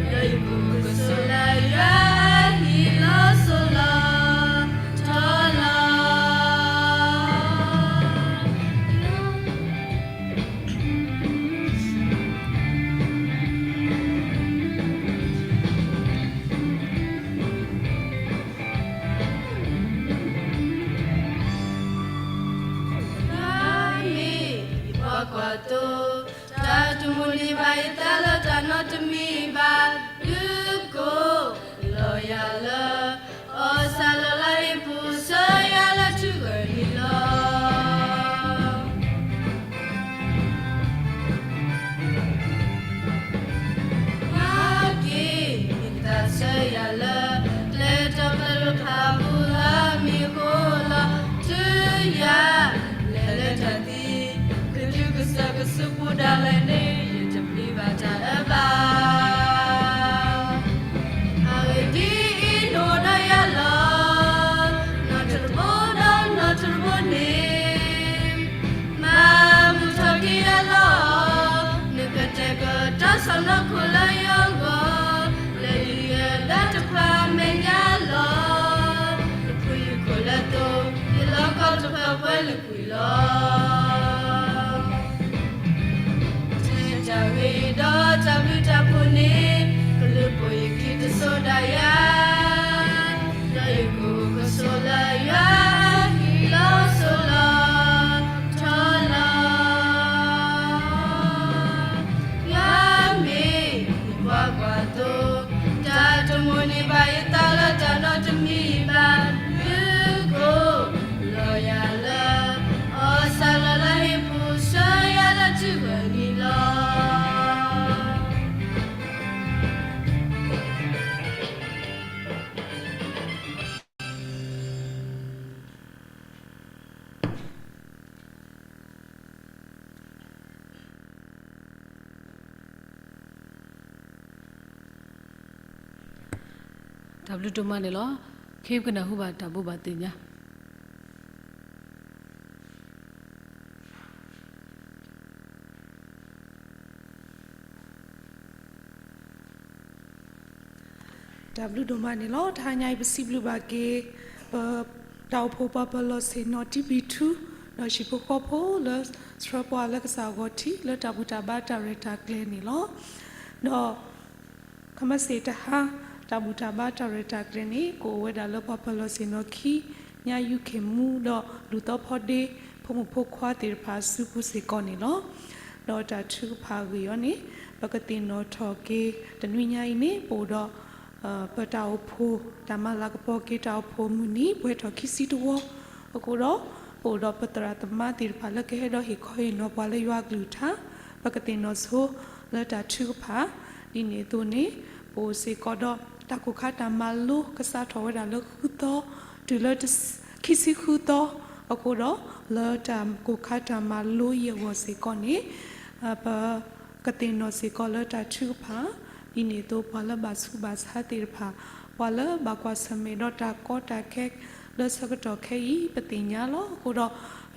ဒီးယကအိၣ်ကဆိးလၢယွၤဟံၣ်လီၤစိၤလီၤထီလီၤ. ကွၢ်သိ, တၢ်တမိၣ်န့ၢ်ဘၣ်ယသးလၢတၢ်နီတမံၤဘၣ်, ဒုးကိးလီၤယၤလၢ အီၣ်စၢ်လီၤလၢဟံၣ်ပူၤ ဆှၢယၤလၢထူဂၢၢ်န့ၣ်လီၤ. မၤက့ၤယသးဆှၢယၤလၢ ကျဲတီကျဲလိၤတဖၣ်အပူၤလၢမ့ၢ်ဃိလီၤ. တုၤယၤလဲၤလၢတၢ်သံ, ကတုၤကစၢၢ်ကဆူးပူၤဒၣ်လဲာ်န့ၣ် ယတပျံၤဘၣ်တၢ်အၢဘၣ်. အဂ့ၢ်ဒ်အံၤ, နအိၣ်ဒီးယၤလီၤ. နီၢ်တရံးဘိဒီးနီၢ်တရံးဘိန့ၣ် မၤမုာ်ထီၣ်က့ၤယၤလီၤ. နကတဲာ်ကတီၤစီၢ်နီၤခိၣ်လၢယဂီၢ်, လဲၤဒုးယၤလၢတခွါမဲာ်ညါလီၤ. နဖုယခိၣ်လၢသိ, ယလီၢ်ကီၢ်တဖၣ်ပှဲၤလၢကွံာ်လီၤ. ထဲတၢ်ဂ့ၤဒီးတၢ်ဘျုးတၢ်ဖှိၣ်န့ၣ်, ကလုၢ်ပိာ်ယခံတစိၤဒၣ်ယၤ, ဒီးယကအိၣ်ကဆိးလၢယွၤအဟံၣ်လီၤစိၤလီၤထီလီၤ. ယွၤမ့ၢ်ယပှၤကွၢ်သိ, တၢ်တမိၣ်န့ၢ်ဘၣ်ယသးလၢတၢ်နီတမံၤဘၣ်, ဒုးကိးလီၤယၤလၢ အီၣ်စၢ်လီၤလၢဟံၣ်ပူၤ ဆှၢယၤလၢထူဂၢၢ်န့ၣ်လီၤ. တၢ်ဘျုးဒိၣ်မးန့ၣ်လီၤ. ခဲအံၤပကနၢ်ဟူဘၣ်တၢ်ဘိးဘၣ်သ့ၣ်ညါ တၢ်ဘျုးဒိၣ်မးန့ၣ်လီၤ. တဟါညါအံၤ ပစံးဘျုးဘၣ်က့ၤ ပတၢ်အိၣ်ဖှိၣ်ပှၤပၢၤလီၢ်ဆ့ၣ်နီၤ တံဘံၣ်ထူ ဒီးဟံၣ်ဖိဃီဖိလၢ ဆှၢပှၤလၢကစၢ်အဂီၢ်ထံး လၢတၢ်ဘူၣ်တၢ်ဘါတၢ်ရဲၣ်တၢ်ကျဲၤန့ၣ်လီၤ. ဒီး ခမ့ၢ်စ့ၢ်တဟါ တၢ်ဘူၣ်တၢ်ဘါတၢ်ရဲၣ်တၢ်ကျဲၤန့ၣ် ကအိၣ်ဝဲဒၣ်လၢပှၤပၢၤလီၢ်ဆ့ၣ်နီၤခံ ညါယူၤခ့ၣ်မူ ဒီးလူၤသီဖီဒ့ ဖိမုၣ်ဖိခွါသ့ၣ်တဖၣ်အစုပူၤစ့ၢ်ကီးန့ၣ်လီၤ. ဒီးတၢ်ထုကဖၣ်အဂ့ၢ်အံၤန့ၣ် ပကသ့ၣ်နီၣ်ထီၣ်က့ၤ တနွံညါအံၤန့ၣ် ပအိၣ်ဒီး ပတၢ်အိၣ်ဖှိၣ် တၢ်မၤလၤကပီၤက့ၤတၢ်အိၣ်ဖှိၣ်မုၢ်နံၤ ပှဲၤထီၣ်ခံဆံတဝီ အဃိဒီး ပအိၣ်ဒီးပသရၣ်သမါသ့ၣ်တဖၣ်လၢကဟဲဒီးဟ့ၣ်ခီဟ့ၣ်နီၤပှၤလၢယွၤအကလုၢ်ကထါ ပကသ့ၣ်နီၣ်ဆိလၢတၢ်ထုကဖၣ် ဒ်န့ၣ်အသိးန့ၣ် ပအိၣ်စ့ၢ်ကီးဒီးတၢ်ကိၢ်ခါတၢ်မၤလိကစးထီၣ်ဝဲဒၣ်လၢဃုသီ တုၤလၢ ခံဆံဃုသီ အဃိဒီး လၢတၢ်ကိၢ်ခါတၢ်မၤလိအံၤအဂီၢ်စ့ၢ်ကီးန့ၣ် ပ ကသ့ၣ်နီၣ်စ့ၢ်ကီးလၢတၢ်ထုကဖၣ် ဒ်န့ၣ်အသိး ပှၤလၢဘၣ်ဆူးဘၣ်ဆါသ့ၣ်တဖၣ် ပှၤလၢဘၣ်ကွၢ်ဆၢၣ်မဲာ်ဒီးတၢ်ကီတၢ်ခဲ လၢဆၢကတီၢ်ခဲအံၤ ပသ့ၣ်ညါလီၤ.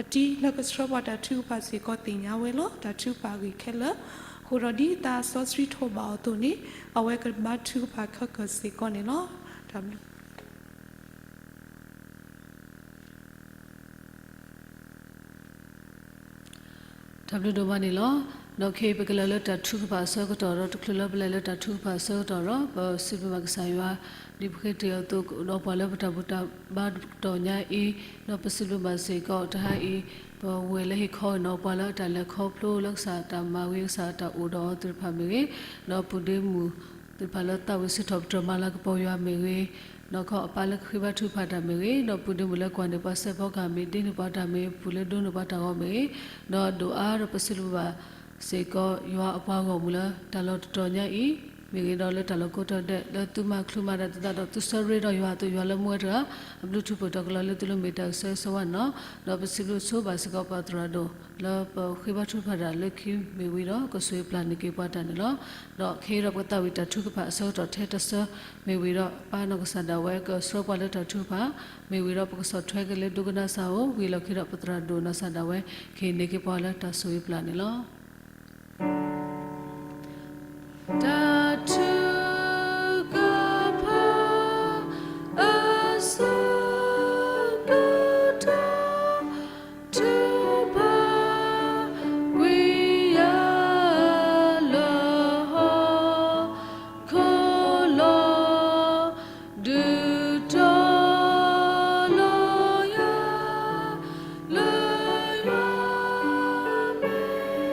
အဃိဒီး အတံၤလၢကဆှၢပှၤတၢ်ထုကဖၣ်စ့ၢ်ကီးသ့ၣ်ညါဝဲလီၤ. တၢ်ထုကဖၣ်အဂ့ၢ်ခဲလၢာ် အဃိဒီးဒ်သးစီဆှံထိးဘၣ်အီၤအသိးန့ၣ် အဝဲကဘါထုကဖၣ်ခဲကၢၢ်စ့ၢ်ကီးန့ၣ်လီၤ. တၢ်ဘျုး တၢ်ဘျုးဒိၣ်မးန့ၣ်လီၤ. ဒီးခဲအံၤပကလဲၤလၢတၢ်ထုကဖၣ်အဆၢကတီၢ်ဒီး တချုးလၢပလဲၤလၢတၢ်ထုကဖၣ်အဆၢကတီၢ်ဒီး ပစံးဘျုးဘၣ်ကစၢ်ယွၤ ဒ်ပဃ့တ့ၢ်အီၤအသိး ဒီးပှၤလၢပတၢ်ဘူၣ်တၢ်ဘါတကတီၢ်ညါအံၤ ဒီးပစံးဘျုးဘၣ်စ့ၢ်ကီးတဟါအံၤ ပဝဲၢ်လၢဟ့ၣ်ခီဟ့ၣ်နီၤပှၤလၢအတၢ်လဲၤခီဖျိလၢကစၢ်တၢ်မၤဝံၤ ကစၢ်တၢ်အိၣ်ဒီးအီၤသ့ၣ်တဖၣ်မ့ၢ်ဂ့ၤ, ဒီးပုၢ်ဒ့မုၣ်သ့ၣ်တဖၣ်လၢသးဝံၣ်စံးထီၣ်ပတြၢၤမၤလၤကပီၤယွၤမ့ၢ်ဂ့ၤ, ဒီးခီအပၢ်လၢကဃ့ဘါထုကဖၣ်တၢ်မ့ၢ်ဂ့ၤ, ဒီးပုၢ်ဒ့မုၣ်လၢကွၢ်န့ၢ်ပှၤစဲးဖီကဟၣ်မ့ၢ်ဒ့န့ၢ်ပှၤတၢ်မ့ၢ် ပုၢ်လၢဒိးန့ၢ်ပှၤတၢ်ဂီၤမ့ၢ်ဂ့ၤ, ဒီးဒိၣ်အါဒီးပစံးဘျုးဘၣ်စ့ၢ်ကီး ယွၤအပှၤဂီၢ်မုၢ်လၢတၢ်လီၢ်တတီၤညါအံၤ မ့ၢ်ဂ့ၤ, ဒီးလၢတၢ်လီၢ်ကိးတီၤဒဲး လၢသုမၤချုးမၤဒၣ်သးဒီးသုဆၢရ့ဒီးယွၤအသိး ယွၤလၢမူဝဲတဂၤ အဘျုးထူးဖှိၣ်တီၤကလီၤလၢသုလိၤမ့ၢ်တၢ်ကဆၢဂ့ၤဆၢဝါန့ၣ်လီၤ. ဒီးပစံးဘျုးဆိဘၣ်စ့ၢ်ကီးပှၤသရၣ်ဒိၣ် လၢပဃ့ဘါထုကဖၣ်တၢ်လၢခံမ့ၢ်ဝံၤဒီး ကဆိၣ်ဂ့ၤပျၢ်န့ၢ်က့ၤပှၤတၢ်န့ၣ်လီၤ. ဒီးခဲအံၤဒီးပကသးဝံၣ်တၢ်ထုကဖၣ်အဆၢကတီၢ်ထဲတဆၢမ့ၢ်ဝံၤဒီး ပၢ်နီၢ်ကစၢ်ဒၣ်ဝဲကဆှၢပှၤလၢတၢ်ထုကဖၣ် မ့ၢ်ဝံၤဒီးပကဆီၣ်ထွဲက့ၤလၢဒိကနၣ်စၢ်ဧိၤ ဝံၤလီၢ်ခံဒီးပသရၣ်ဒိၣ်နီၢ်ကစၢ်ဒၣ်ဝဲ ကဟ့ၣ်န့ၢ်က့ၤပှၤလၢတၢ်ဆိၣ်ဂ့ၤပျၢ်န့ၣ်လီၤ. တၢ်ထုကဖၣ် အဆၢကတီၢ် ထုကဖၣ် ကွံာ်ယၤလၢဟီၣ်ခိၣ်လီၤ ဒုးတီၤလီၤယၤ လၢယွၤမ့ၢ်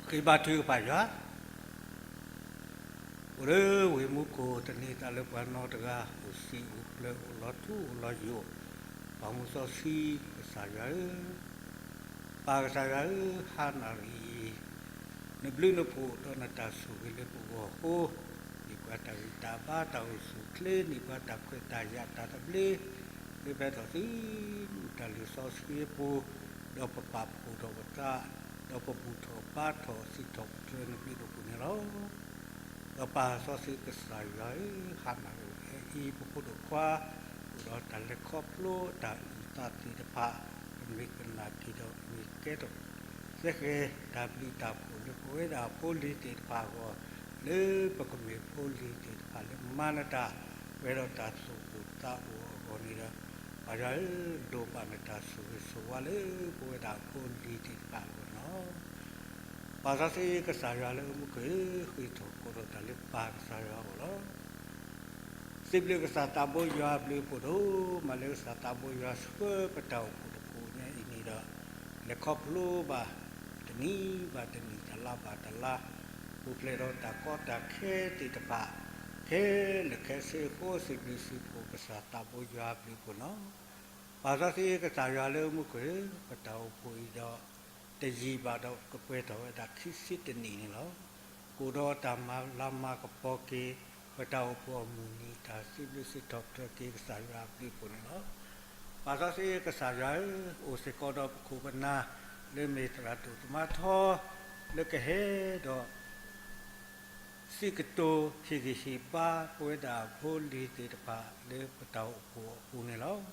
ဃ့ဘါထုကဖၣ်ယွၤ, အိၣ်လၢဝ့ၢ်မူခိၣ် တန့ၤသးလၢပှၤနီတဂၤ, အိၣ်စံာ်အိၣ်ကျၢၤ အိၣ်လီၤထူအိၣ်လီၤယိာ်, ပာ်မူစီဆှံကစၢ်ယွၤဧၢ, ပၢ်ကစၢ်ယွၤဧၢ, ဟါနၣ်ရံၣ်အံၤ နဘျုးနဖှိၣ်ဒီးနတၢ်ဆိၣ်ဂ့ၤလၢပဂီၢ်အဃိ, ဟ့ၣ်ပှၤတၢ်ဂံၢ်တၢ်ဘါ တၢ်အိၣ်ဆူၣ်အိၣ်ချ့ န့ၢ်ပှၤတၢ်ခွဲးတၢ်ယာ်တၢ်သဘျ့ လၢပဟဲထီၣ်ဆူနတၢ်လုၢ်စီဆှံအပူၤ, ဒီးပပာ်ဖှိၣ်ထီၣ်ပသး, ဒီးပဘူၣ်ထီၣ်ဘါထီၣ် စံးထီၣ်ပတြၢၤနဘျုးနဖှိၣ်န့ၣ်လီၤ. ဒီးပၢ်စီဆှံကစၢ်ယွၤဧၢ, ဟါနၣ်ရံၣ်အံၤ ပဖိဒိၣ်ခွါ အိၣ်ဒီးတၢ်လဲၤခီဖျိတၢ်အုၣ်သးသ့ၣ်တဖၣ်, ပမ့ၢ်ကနၣ်က့ၤဒီး မ့ၢ်ကဲထီၣ် စဲဃဲၤတၢ်ဘျုးတၢ်ဖှိၣ်လၢပဝဲဒၣ်ဖိလံၤသ့ၣ်တဖၣ်အဂီၢ်, လၢပကမ့ၢ်ဖိလံၤသ့ၣ်တဖၣ်လၢမၤနတၢ် ပှဲၤဒီးတၢ်သူၣ်အိၣ်သးအိၣ်အဂီၢ်န့ၣ်ဒီး, ပၢ်ယွၤဧၢ, လိၣ်ဘၣ်နတၢ်ဆိၣ်ဂ့ၤဆိၣ်ဝါလၢပဝဲဒၣ်ဖိလံၤသ့ၣ်တဖၣ်အဂီၢ်န့ၣ်လီၤ. ပၢ်စီဆှံကစၢ်ယွၤလၢမူခိၣ်ဧၢ, ဃ့ထီၣ်ကိးထီၣ်တၢ်လၢပၢ်ကစၢ်ယွၤအဂီၢ်လီၤ. စံးဘျုးကစၢ်သးဘိယွၤအဘျုးအဖှိၣ်ဒိၣ်မးလၢ ကစၢ်သးဘိယွၤဆှၢပတၢ်အိၣ်ဖှိၣ်တဖှိၣ်ညါအံၤန့ၣ်ဒီး, လဲၤခီဖျိဘၣ်တနံၤဘၣ်တနံၤ တလါဘၣ်တလါ, ပူၤဖျဲးဒီးတၢ်ကီတၢ်ခဲသ့ၣ်တဖၣ် ခဲလၢာ်ခဲဆ့အဃိ စံးဘျုးစံးဖှိၣ်ကစၢ်သးဘိယွၤအဘျုးအဖှိၣ်န့ၣ်လီၤ. ပၢ်စီဆှံကစၢ်ယွၤလၢမူခိၣ်ဧၢ, ပတၢ်အိၣ်ဖှိၣ်အံၤဒီး တယံာ်ဘၣ်ဒီးကပှဲၤထီၣ်ဝဲဒၣ်ခံဆံတနံၣ်န့ၣ်လီၤ. ကအိၣ်ဒီးတၢ်မၤလၤမၤကပီၤက့ၤ ပတၢ်အိၣ်ဖှိၣ်အမုၢ်နံၤ တၢ်စံးဘျုးစံးထီၣ်ပတြၢၤက့ၤကစၢ်ယွၤအဘျုးအဖှိၣ်န့ၣ်လီၤ. ပၢ်စီဆှံကစၢ်ယွၤဧၢ, အိၣ်စ့ၢ်ကီးဒီးပခိၣ်ပနၢ် လၢမ့ၢ်သရၣ်ဒိၣ်သမါထီ လၢကဟဲဒီး စံးကတိၤဟ့ၣ်ဂံၢ်ဟ့ၣ်ဘါ ပဝဲဒၣ်ဖိလံၤသ့ၣ်တဖၣ်လၢပတၢ်အိၣ်ဖှိၣ်အပူၤန့ၣ်လီၤ.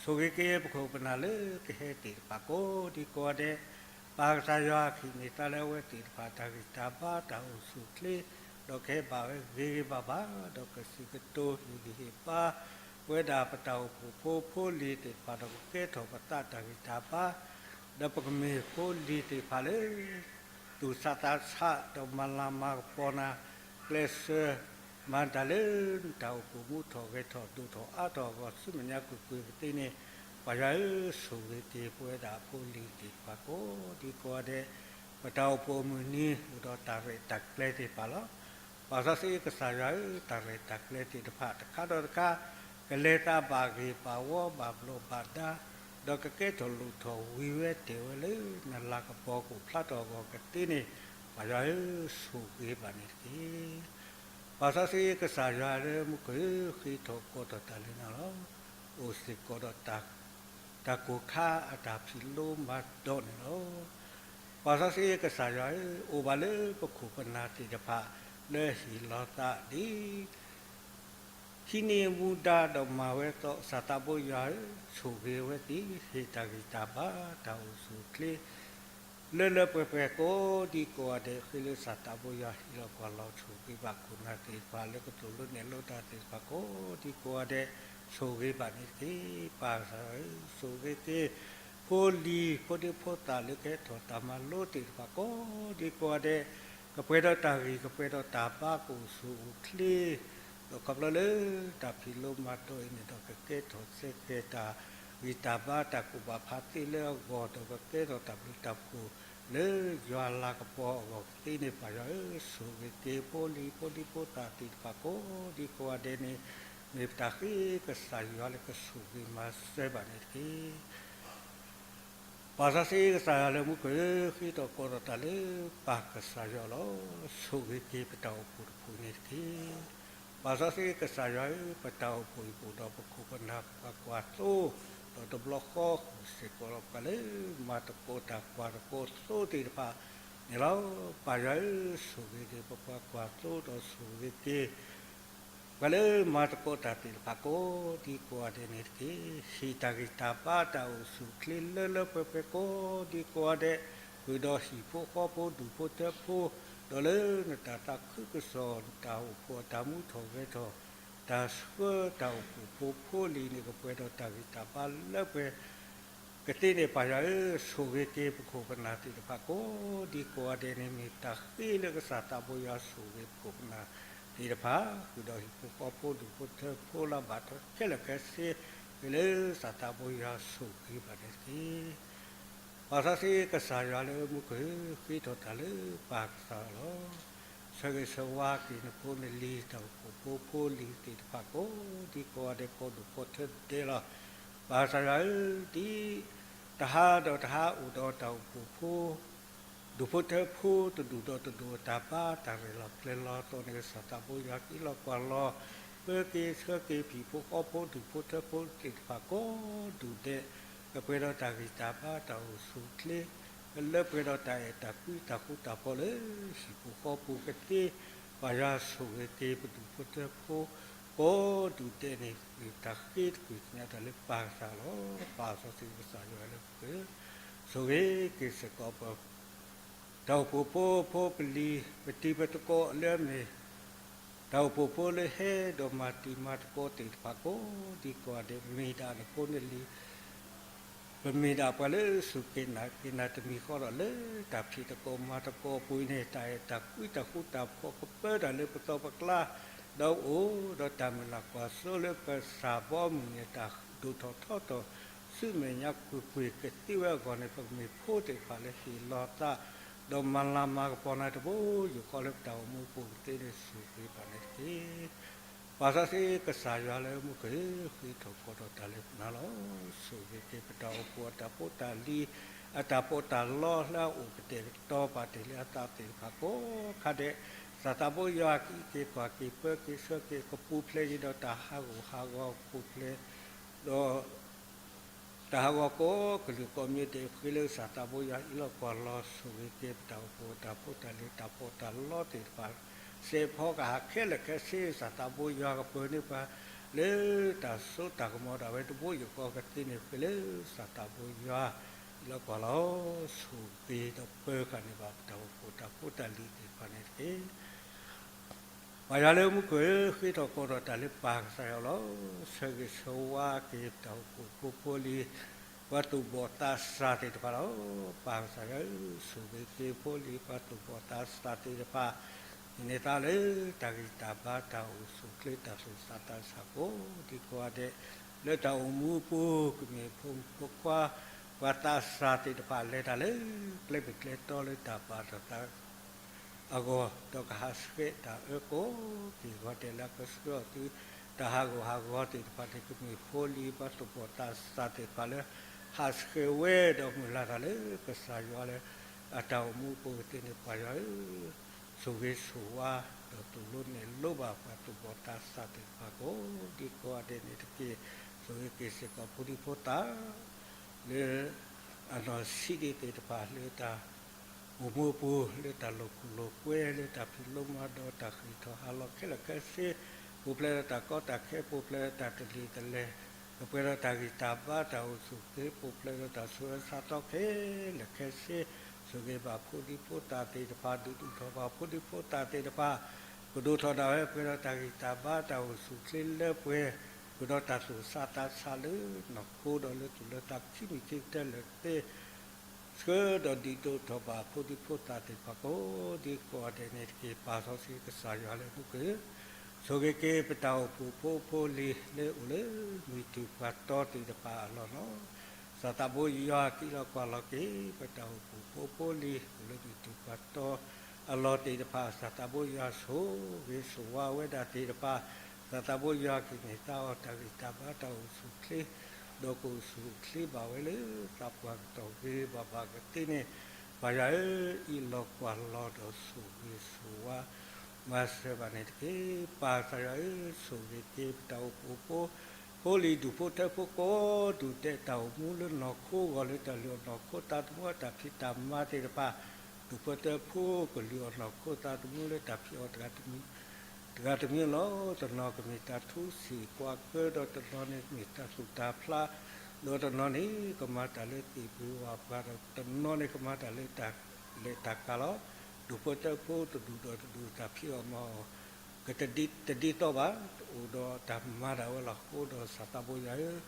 ဆိၣ်ဂ့ၤက့ၤပခိၣ်ပနၢ်လၢကဟဲသ့ၣ်တဖၣ်ကိးဒံကိးဂၤဒဲး, ပၢ်ကစၢ်ယွၤ ဟံးန့ၢ်သါလၢအဝဲသ့ၣ်တဖၣ် တၢ်ဂံၢ်တၢ်ဘါ တၢ်အိၣ်ဆူၣ်အိၣ်ချ့, ဒီးကဟဲဘၣ်ဝဲဂ့ၤဂ့ၤဘၣ်ဘၣ်, ဒီးကစံးကတိၤဟ့ၣ်ဂံၢ်ဟ့ၣ်ဘါ ပဝဲဒၣ်ပတၢ်အိၣ်ဖှိၣ်ဖိဖိလံၤသ့ၣ်တဖၣ် ဒီးကကဲထီၣ်ပသးတၢ်ဂံၢ်တၢ်ဘါ, ဒီးပကမ့ၢ်ဖိလံၤသ့ၣ်တဖၣ်လၢ သူၣ်ဆးသးဆး ဒီးမၤလၤမၤကပီၤနၤ, ကျဲးစၢး မၤတၢ်လၢနတၢ်အိၣ်ဖှိၣ်မူထီၣ်ဂဲၤထီၣ်ဒိၣ်ထီၣ်အါထီၣ်အဂီၢ် ဆူမဲာ်ညါကွ့ၢ်ကွ့ၢ်ကသ့န့ၣ်, ပၢ်ယွၤဧၢ, ဆိၣ်ဂ့ၤက့ၤပဝဲဒၣ်ဖိလံၤသ့ၣ်တဖၣ်ကိးဒံကိးဂၤဒဲး, ပတၢ်အိၣ်ဖှိၣ်အမုၢ်နံၤ အိၣ်ဒီးတၢ်ရဲၣ်တၢ်ကျဲၤသ့ၣ်တဖၣ်လီၤ. ပၢ်စီဆှံကစၢ်ယွၤဧၢ, တၢ်ရဲၣ်တၢ်ကျဲၤသ့ၣ်တဖၣ် တခါဒီးတခါ ကလဲၤသးဘၣ်ဂ့ၢ်ဘၣ်ဝီ ဘၣ်ဘျီးဘၣ်ဒါ, ဒီးကကဲထီၣ်လိၣ်ထီၣ်ဝံၤဝဲတဲာ်ဝဲလၢနလၤကပီၤကအိၣ်ဖျါထီၣ်အဂီၢ်ကသ့န့ၣ်, ပၢ်ယွၤဧၢ, ဆိၣ်ဂ့ၤဘၣ်န့ၣ်တက့ၢ်. ပၢ်စီဆှံကစၢ်ယွၤလၢမူခိၣ်ဧၢ, ဃ့ထီၣ်ကိးထီၣ်တၢ်လၢနၤလီၤ. အိၣ်စ့ၢ်ကီးဒီး တၢ်ကိၢ်ခါအတၢ်ဖံးလိမၤဒိးန့ၣ်လီၤ. ပၢ်စီဆှံကစၢ်ယွၤဧၢ, အိၣ်ဘၣ်လၢပခိၣ်ပနၢ်သ့ၣ်တဖၣ် လၢဟ့ၣ်လီၤသးဒ် ဟံးန့ၢ်မူဒါဒီးမၤဝဲအသိး, ကစၢ်သးဘိယွၤဧၢ, ဆိၣ်ဂ့ၤဝဲသ့ၣ်, ဟ့ၣ်တၢ်ဂံၢ်တၢ်ဘါ တၢ်အိၣ်ဆူၣ်အိၣ်ချ့ လၢလၢပှဲၤပှဲၤကိးဒံကိးဂၤဒဲး, ဃ့လၢကစၢ်သးဘိယွၤဟ့ၣ်လီၤကွၢ်လီၤဆိၣ်ဂ့ၤဘၣ်ခိၣ်နၢ်သ့ၣ်တဖၣ် လၢကသိၣ်လိနဲၣ်လိတၢ်သ့ၣ်တဖၣ်ကိးဒံကိးဂၤဒဲး, ဆိၣ်ဂ့ၤဘၣ်န့ၣ်တက့ၢ်. ပၢ်ကစၢ်ဧၢ, ဆိၣ်ဂ့ၤက့ၤ ဖိလံၤဖိဒံဖိသၣ်လၢကဟဲထီၣ်တၢ်မၤလိသ့ၣ်တဖၣ် ကိးဒံကိးဂၤဒဲး, ကပှဲၤဒီးတၢ်ဂံၢ် ကပှဲၤဒီးတၢ်ဘါ ကအိၣ်ဆူၣ်အိၣ်ချ့, ဒီးခီဖျိလၢတၢ်ဖံးလိမၤဒိးအံၤန့ၣ်ဒီး ကကဲထီၣ်စဲဃဲၤတၢ်ဂံၢ်တၢ်ဘါ တၢ်ကူၣ်ဘၣ်ဖးသ့လၢအဂီၢ်, ဒီးကကဲထီၣ်တၢ်ဘျုးတၢ်ဖှိၣ်လၢယွၤလၤကပီၤအဂီၢ်ကသ့န့ၣ်, ပၢ်ယွၤဧၢ, ဆိၣ်ဂ့ၤက့ၤ ဖိလံၤဖိဒံဖိသၣ်သ့ၣ်တဖၣ် ကိးဒံကိးဂၤဒဲးန့ၣ်, မ့ၢ်ပတၢ်ဃ့ကစၢ်ယွၤလၢကဆိၣ်ဂ့ၤမၤစၢၤဘၣ်န့ၣ်တက့ၢ်. ပၢ်စီဆှံကစၢ်ယွၤလၢမူခိၣ်ဧၢ, ဃ့ထီၣ်ကိးထီၣ်တၢ်လၢပၢ်ကစၢ်ယွၤလီၤ. ဆိၣ်ဂ့ၤက့ၤပတၢ်အိၣ်ဖှိၣ်တဖှိၣ်န့ၣ်တက့ၢ်. ပၢ်စီဆှံကစၢ်ယွၤဧၢ, ပတၢ်အိၣ်ဖှိၣ်အံၤအိၣ်ဒီးပခိၣ်ပနၢ်ပှၤကွၢ်သိ, ဒီးတဘျီဃီဃုာ်စ့ၢ်ကီးဒီးပှၤလၢမၤသကိးတၢ်ကွၢ်သကိးသိသ့ၣ်တဖၣ်န့ၣ်လီၤ. ပၢ်ယွၤဧၢ, ဆိၣ်ဂ့ၤက့ၤပပှၤကွၢ်သိ ဒီးဆိၣ်ဂ့ၤက့ၤ ပှၤလၢမၤသကိးတၢ်သ့ၣ်တဖၣ် ကိးဒံကိးဂၤဒဲးန့ၣ်တက့ၢ်. ဟ့ၣ်တၢ်ဂံၢ်တၢ်ဘါ တၢ်အိၣ်ဆူၣ်အိၣ်ချ့လၢလၢပှဲၤပှဲၤ ကိးဒံကိးဂၤဒဲး, ဃုာ်ဒီးဟံၣ်ဖိဃီဖိဒူၣ်ဖိထၢဖိ, ဒီးလၢနတၢ်သးခုကစီၣ် နတၢ်အိၣ်ဖှိၣ်အတၢ်မူထီၣ်ဂဲၤထီၣ်, တၢ်ဆှၢတၢ်အိၣ်ဖှိၣ်ဖိဖိလံၤန့ၣ် ကပှဲၤဒီးတၢ်ဂံၢ်တၢ်ဘါလၢပှဲၤ ကသ့န့ၣ် ပၢ်ယွၤဧၢ, ဆိၣ်ဂ့ၤက့ၤပခိၣ်ပနၢ်သ့ၣ်တဖၣ် ကိးဒံကိးဂၤဒဲးန့ၣ် မ့ၢ်တၢ်ဃ့လၢကစၢ်သးဘိယွၤဆိၣ်ဂ့ၤပခိၣ်ပနၢ်သ့ၣ်တဖၣ်, ဃုာ်ဒီးဟံၣ်ဖိဃီဖိဒူၣ်ဖိထၢဖိလၢဘၣ်ထွဲခဲလၢာ်ခဲဆ့, ဃ့လၢကစၢ်သးဘိယွၤဆိၣ်ဂ့ၤဘၣ်န့ၣ်တက့ၢ်. ပာ်စီဆှံကစၢ်ယွၤလၢမူခိၣ်ဧၢ, ဃ့ထီၣ်တၢ်လၢပၢ်ကစၢ်လီၤ. ဆၢဂ့ၤဆၢဝါက့ၤနဖိနလံၤ တၢ်အိၣ်ဖှိၣ်ဖိလံၤသ့ၣ်တဖၣ်ကိးဒံကိးဂၤဒဲး ကိးဒူၣ်ဖိထၢဒဲးလီၤ. ပၢ်ကစၢ်ယွၤဧၢ, ဒ်တဟါဒီးတဟါအိၣ်ဒီးတၢ်အိၣ်ဖှိၣ်ဖိ ဒူၣ်ဖိထၢဖိ တဒူၣ်ဒီးတဒူၣ်အတၢ်ဘါတၢ်ရဲၣ်လီၤကျဲၤလီၤသီၣ်န့ၣ် ကစၢ်သးဘိယွၤက့ၤလီၤကွၢ်လီၤ ပၢက့ၤဆှၢက့ၤဖံးဖိဃီဖိ ဒူၣ်ဖိထၢဖိသ့ၣ်တဖၣ်ကိးဒူၣ်ဒဲး ကပှဲၤဒီးတၢ်ဂံၢ်တၢ်ဘါတၢ်အိၣ်ဆူၣ်အိၣ်ချ့ လၢပှဲၤဒီးတၢ်အဲၣ်တၢ်ကွံတၢ်ဃူတၢ်ဖိးလၢဟံၣ်ဖိဃီဖိကသ့ ပၢ်ယွၤဆိၣ်ဂ့ၤက့ၤပဒူၣ်ဖိထၢဖိ ကိးဒူၣ်ဒဲးန့ၣ် တၢ်ဃ့တကွံာ်ကညးတၢ်လၢပၢ်ကစၢ်လီၤ. ပာ်စီဆှံကစၢ်ယွၤလၢပက ဆိၣ်ဂ့ၤက့ၤစ့ၢ်ကီးပ တၢ်အိၣ်ဖှိၣ်ဖိဖိပလံၤ ပတံၤပသကိးလၢအမ့ၢ် တၢ်အိၣ်ဖှိၣ်ဖိလၢဟဲဒီးမၤတံၤမၤသကိးသ့ၣ်တဖၣ်ကိးဒံကိးဂၤဒဲး မ့ၢ်ဒၣ်နဖိနလံၤ ပမ့ၢ်ဒၣ်ပှၤလၢစူၢ်က့ၤနာ်က့ၤနၤတမံၤဃီဒီး လၢတၢ်ဖံးသကိးမၤသကိးအပူၤန့ၣ် တၢ်အဲၣ်တၢ်ကွံတၢ်ဃူတၢ်ဖိးကပၢတၢ်လၢပတီၢ်ပကျါ ဒီးအိၣ်ဒီးတၢ်မုၢ်လၢ်ကွၢ်စိလၢကစၢ်ဘီမုၢ်န့ၣ် တၢ်ဒိၣ်ထီၣ်ထီထီၣ် ဆူမဲာ်ညါကွ့ၢ်ကွ့ၢ်ကသ့ဝဲအဂီၢ်န့ၣ် ပကမ့ၢ်ဖိသ့ၣ်တဖၣ်လၢဟ့ၣ်လီၤသး ဒီးမၤလၤမၤကပီၤနၤတဘိယူၢ်ဃီလၢပတၢ်အိၣ်မူအပူၤကသ့န့ၣ် ဆိၣ်ဂ့ၤဘၣ်န့ၣ်တက့ၢ်. ပာ်စီဆှံကစၢ်ယွၤလၢမူခိၣ်ဧၢ, ဃ့ထီၣ်ကီၢ်ထီၣ်တၢ်လၢပနၤလီၤ. ဆိၣ်ဂ့ၤက့ၤပတၢ်အိၣ်ဖှိၣ်အတၢ်ဖိတၢ်လံၤ အတၢ်ပီးတၢ်လီလၢအအိၣ်ကတဲာ်ကတီၤပာ်တ့ၢ်လၢအသးသ့ၣ်တဖၣ်ကိးခါဒဲး ကစၢ်သးဘိယွၤက့ၤက့ၤကွၢ်က့ၤပၢက့ၤဆှၢက့ၤ ကပူၤဖျဲးက့ၤဒီးတၢ်ဟးဂူာ်ဟးဂီၤကပူၤဖျဲး ဒီး တၢ်ဟးဂီၤကိးကလုာ်ကိးမံၤဒဲး ဃ့လၢကစၢ်သးဘိယွၤအံးလီၤကွၢ်လီၤ ဆိၣ်ဂ့ၤက့ၤပတၢ်အိၣ်ဖှိၣ်အတၢ်ဖိတၢ်လံၤတၢ်ပီးတၢ်လီသ့ၣ်တဖၣ် စဲးဖီကဟးခဲလၢာ်ခဲဆ့ ကစၢ်သးဘိယွၤကပၢၤန့ၢ်ပှၤ လၢတၢ်စိတၢ်ကမီၤဒၣ်ဝဲတဘိယူၢ်ဃီကသ့န့ၣ် ဃ့လၢကစၢ်သးဘိယွၤ အံးလီၤကွၢ်လီၤ ဆိၣ်ဂ့ၤဒီးပၢဃာ်န့ၢ်ဘၣ်ပတၢ်အိၣ်ဖှိၣ်တၢ်ဖိတၢ်လံၤသ့ၣ်တဖၣ်န့ၣ်တက့ၢ်. ပၢ်ယွၤလၢမူခိၣ်ဧၢ, ဃ့ထီၣ်ကီၢ်ထီၣ်တၢ်လၢပၢ်ကစၢ်ယွၤလီၤ. ဆၢဂ့ၤဆၢဝါက့ၤတၢ်အိၣ်ဖှိၣ်ဖိဖိလံၤ ပှၤသူၣ်ဘီၣ်သးစၢ်သ့ၣ်တဖၣ်လီၤ. ပၢ်ကစၢ်ယွၤဧၢ, ဆိၣ်ဂ့ၤက့ၤဖိလံၤပှၤသူၣ်ဘီၣ်သးစၢ်သ့ၣ်တဖၣ် ဟံးန့ၢ်သါလၢတၢ်ဂံၢ်တၢ်ဘါတၢ်အိၣ်ဆူၣ်အိၣ်ချ့တၢ်သူၣ်စၢ်သးစၢ်ကိးဒံကိးဂၤဒဲး လၢတၢ်အိၣ်မူအပူၤ ကမ့ၢ်ဖိမုၣ်ဖိခွါ ပှၤသးစၢ်သ့ၣ်တဖၣ်လဲၤတၢ်လၢ ကျဲမုၢ်ကျဲတီလၢတၢ်ဘၣ်တၢ်သး အဂီၢ် ဒီးကဟးဆှဲးတၢ်အၢကိးက့ၤဂီၤဒဲးလၢကဆှၢအီၤသု တၢ်ဟးဂူာ်ဟးဂီၤသ့ၣ်တဖၣ်န့ၣ် ကမ့ၢ်ဖိလံၤပှၤသူၣ်ဘီၣ်သးစၢ်သ့ၣ်တဖၣ်လၢ ဟးဆှဲးဝဲဒီးမုၢ်လၢ်တၢ်လၢကစၢ်ယွၤလၢ အတၢ်အိၣ်မူအပူၤကသ့န့ၣ် ပၢ်ယွၤဧၢ, ဆိၣ်ဂ့ၤဆိၣ်ဝါ ဒီးသိၣ်လိနဲၣ်လိဘၣ်ပှၤသူၣ်ဘီၣ်သးစၢ်သ့ၣ်တဖၣ်ကိးဒံကိးဂၤဒဲးန့ၣ်တက့ၢ်. ဆိၣ်ဂ့ၤက့ၤစ့ၢ်ကီးဖိဒံဖိသၣ် လၢ အနီၢ်ဆံးဒ့သ့ၣ်တဖၣ်လၢတၢ် အိၣ်မူအပူၤ လၢတၢ်လိာ်ခိၣ်လိာ်ကွဲ လၢတၢ်ဖံးလိမၤဒိးတၢ်ဃံးထီၣ်ဟးလီၤခဲလၢာ်ခဲဆ့ ပူၤဖျဲးဒီးတၢ်ကီတၢ်ခဲ ပူၤဖျဲးဒီးတၢ်တလံၤတလဲၤ ကပှဲၤဒီးတၢ်ဂံၢ်တၢ်ဘါတၢ်အိၣ်ဆူၣ်အိၣ်ချ့ ပူၤဖျဲးဒီးတၢ်ဆူးတၢ်ဆါသီခဲလၢာ်ခဲဆ့ ဆိၣ်ဂ့ၤဘၣ်ဖိဒံဖိသၣ်သ့ၣ်တဖၣ် ဒုးဒုးထီၣ်ဘၣ်ဖိဒံဖိသၣ်သ့ၣ်တဖၣ် ကဒိၣ်ထီၣ်ဒၣ်ဝဲပှဲၤဒီးတၢ်ဂံၢ်တၢ်ဘါတၢ်အိၣ်ဆူၣ်အိၣ်ချ့လၢပှဲၤ ကဒီးတၢ်သူၣ်စၢ်သးစၢ်လၢနီၢ်ခိဒီးလၢသူၣ်လၢသးခံမံၤခံကတၢၢ်လၢာ်သ့ ဆှၢဒီးဒုးဒိၣ်ထီၣ်ဘၣ်ဖိဒံဖိသၣ်သ့ၣ်တဖၣ်ကိးဒံကိးဂၤဒဲးန့ၣ်တက့ၢ်. ပၢ်စီဆှံကစၢ်ယွၤလၢမူခိၣ်ဧၢ, ဆိၣ်ဂ့ၤက့ၤပတၢ်အိၣ်ဖှိၣ်ဖိဖိလံၤလၢအိၣ်လၢမုၢ်တူၢ်ပှၤတီသ့ၣ်တဖၣ်အလီၢ်လီၤ. ကစၢ်သးဘိယွၤက့ၤလီၤကွၢ်လီၤက့ၤ ပတၢ်အိၣ်ဖှိၣ်ဖိဖိလံၤအိၣ်လၢမုၢ်တူၢ်ပှၤတီအလီၢ်သ့ၣ်တဖၣ် ကစၢ်သးဘိယွၤဆိၣ်ဂ့ၤဆိၣ်ဝါဝဲဒၣ်သ့ၣ်တဖၣ် ကစၢ်သးဘိယွၤကဟ့ၣ်န့ၢ်သါအီၤတၢ်ဂံၢ်တၢ်ဘါတၢ်အိၣ်ဆူၣ်အိၣ်ချ့ ဒီးကအိၣ်ဆူၣ်အိၣ်ချ့ဘၣ်ဝဲလၢသးပှၢ်ကတီၢ်ဂ့ၤဘၣ်ဘၣ်ကသ့န့ၣ် ပၢ်ယွၤဧၢ, အံးလီၤကွၢ်လီၤဒီးဆိၣ်ဂ့ၤဆိၣ်ဝါ မၤစၢၤဘၣ်န့ၣ်တက့ၢ်. ပၢ်ကစၢ်ယွၤဧၢ, ဆိၣ်ဂ့ၤက့ၤပတၢ်အိၣ်ဖှိၣ်ဖိ ဖိလံၤဒူၣ်ဖိထၢဖိကိးဒူၣ်ဒဲး တၢ်အိၣ်မူလၢနီၢ်ခိအဂီၢ် လၢတၢ်လုၢ်အီၣ်နီၢ်ခိသးသမူအတၢ်ဖံးတၢ်မၤသ့ၣ်တဖၣ် ဒူၣ်ဖိထၢဖိကလုၢ်အီၣ်နီၢ်ခိသးသမူလၢတၢ်ဖံးအီၣ်တဂၤတမံၤ တဂၤတမံၤလီၤ. တနီၤကမ့ၢ်တၢ်ထူစံာ်ကွၢ်ကၢ ဒီးတနီၤန့ၣ်ကမ့ၢ်တၢ်သူၣ်တၢ်ဖျး ဒီးတနီၤန့ၣ် ကမၤတၢ်လၢသ့ၣ်ဘှ့ၤဝၣ်ပှၤဒီး တနီၤန့ၣ်ကမၤတၢ်လၢတၢ်လဲၤတၢ်ကၤလီၤ. ဒူၣ်ဖိထၢဖိတဒူၣ်ဒီးတဒူၣ်တၢ်ဖံးအီၣ်မၤအီၣ် ကတဒ်သိးဘၣ်, အိၣ်ဒီးတၢ်မၤဒၣ်ဝဲလီၤ. အဃိဒီးကစၢ်သးဘိယွၤဧၢ,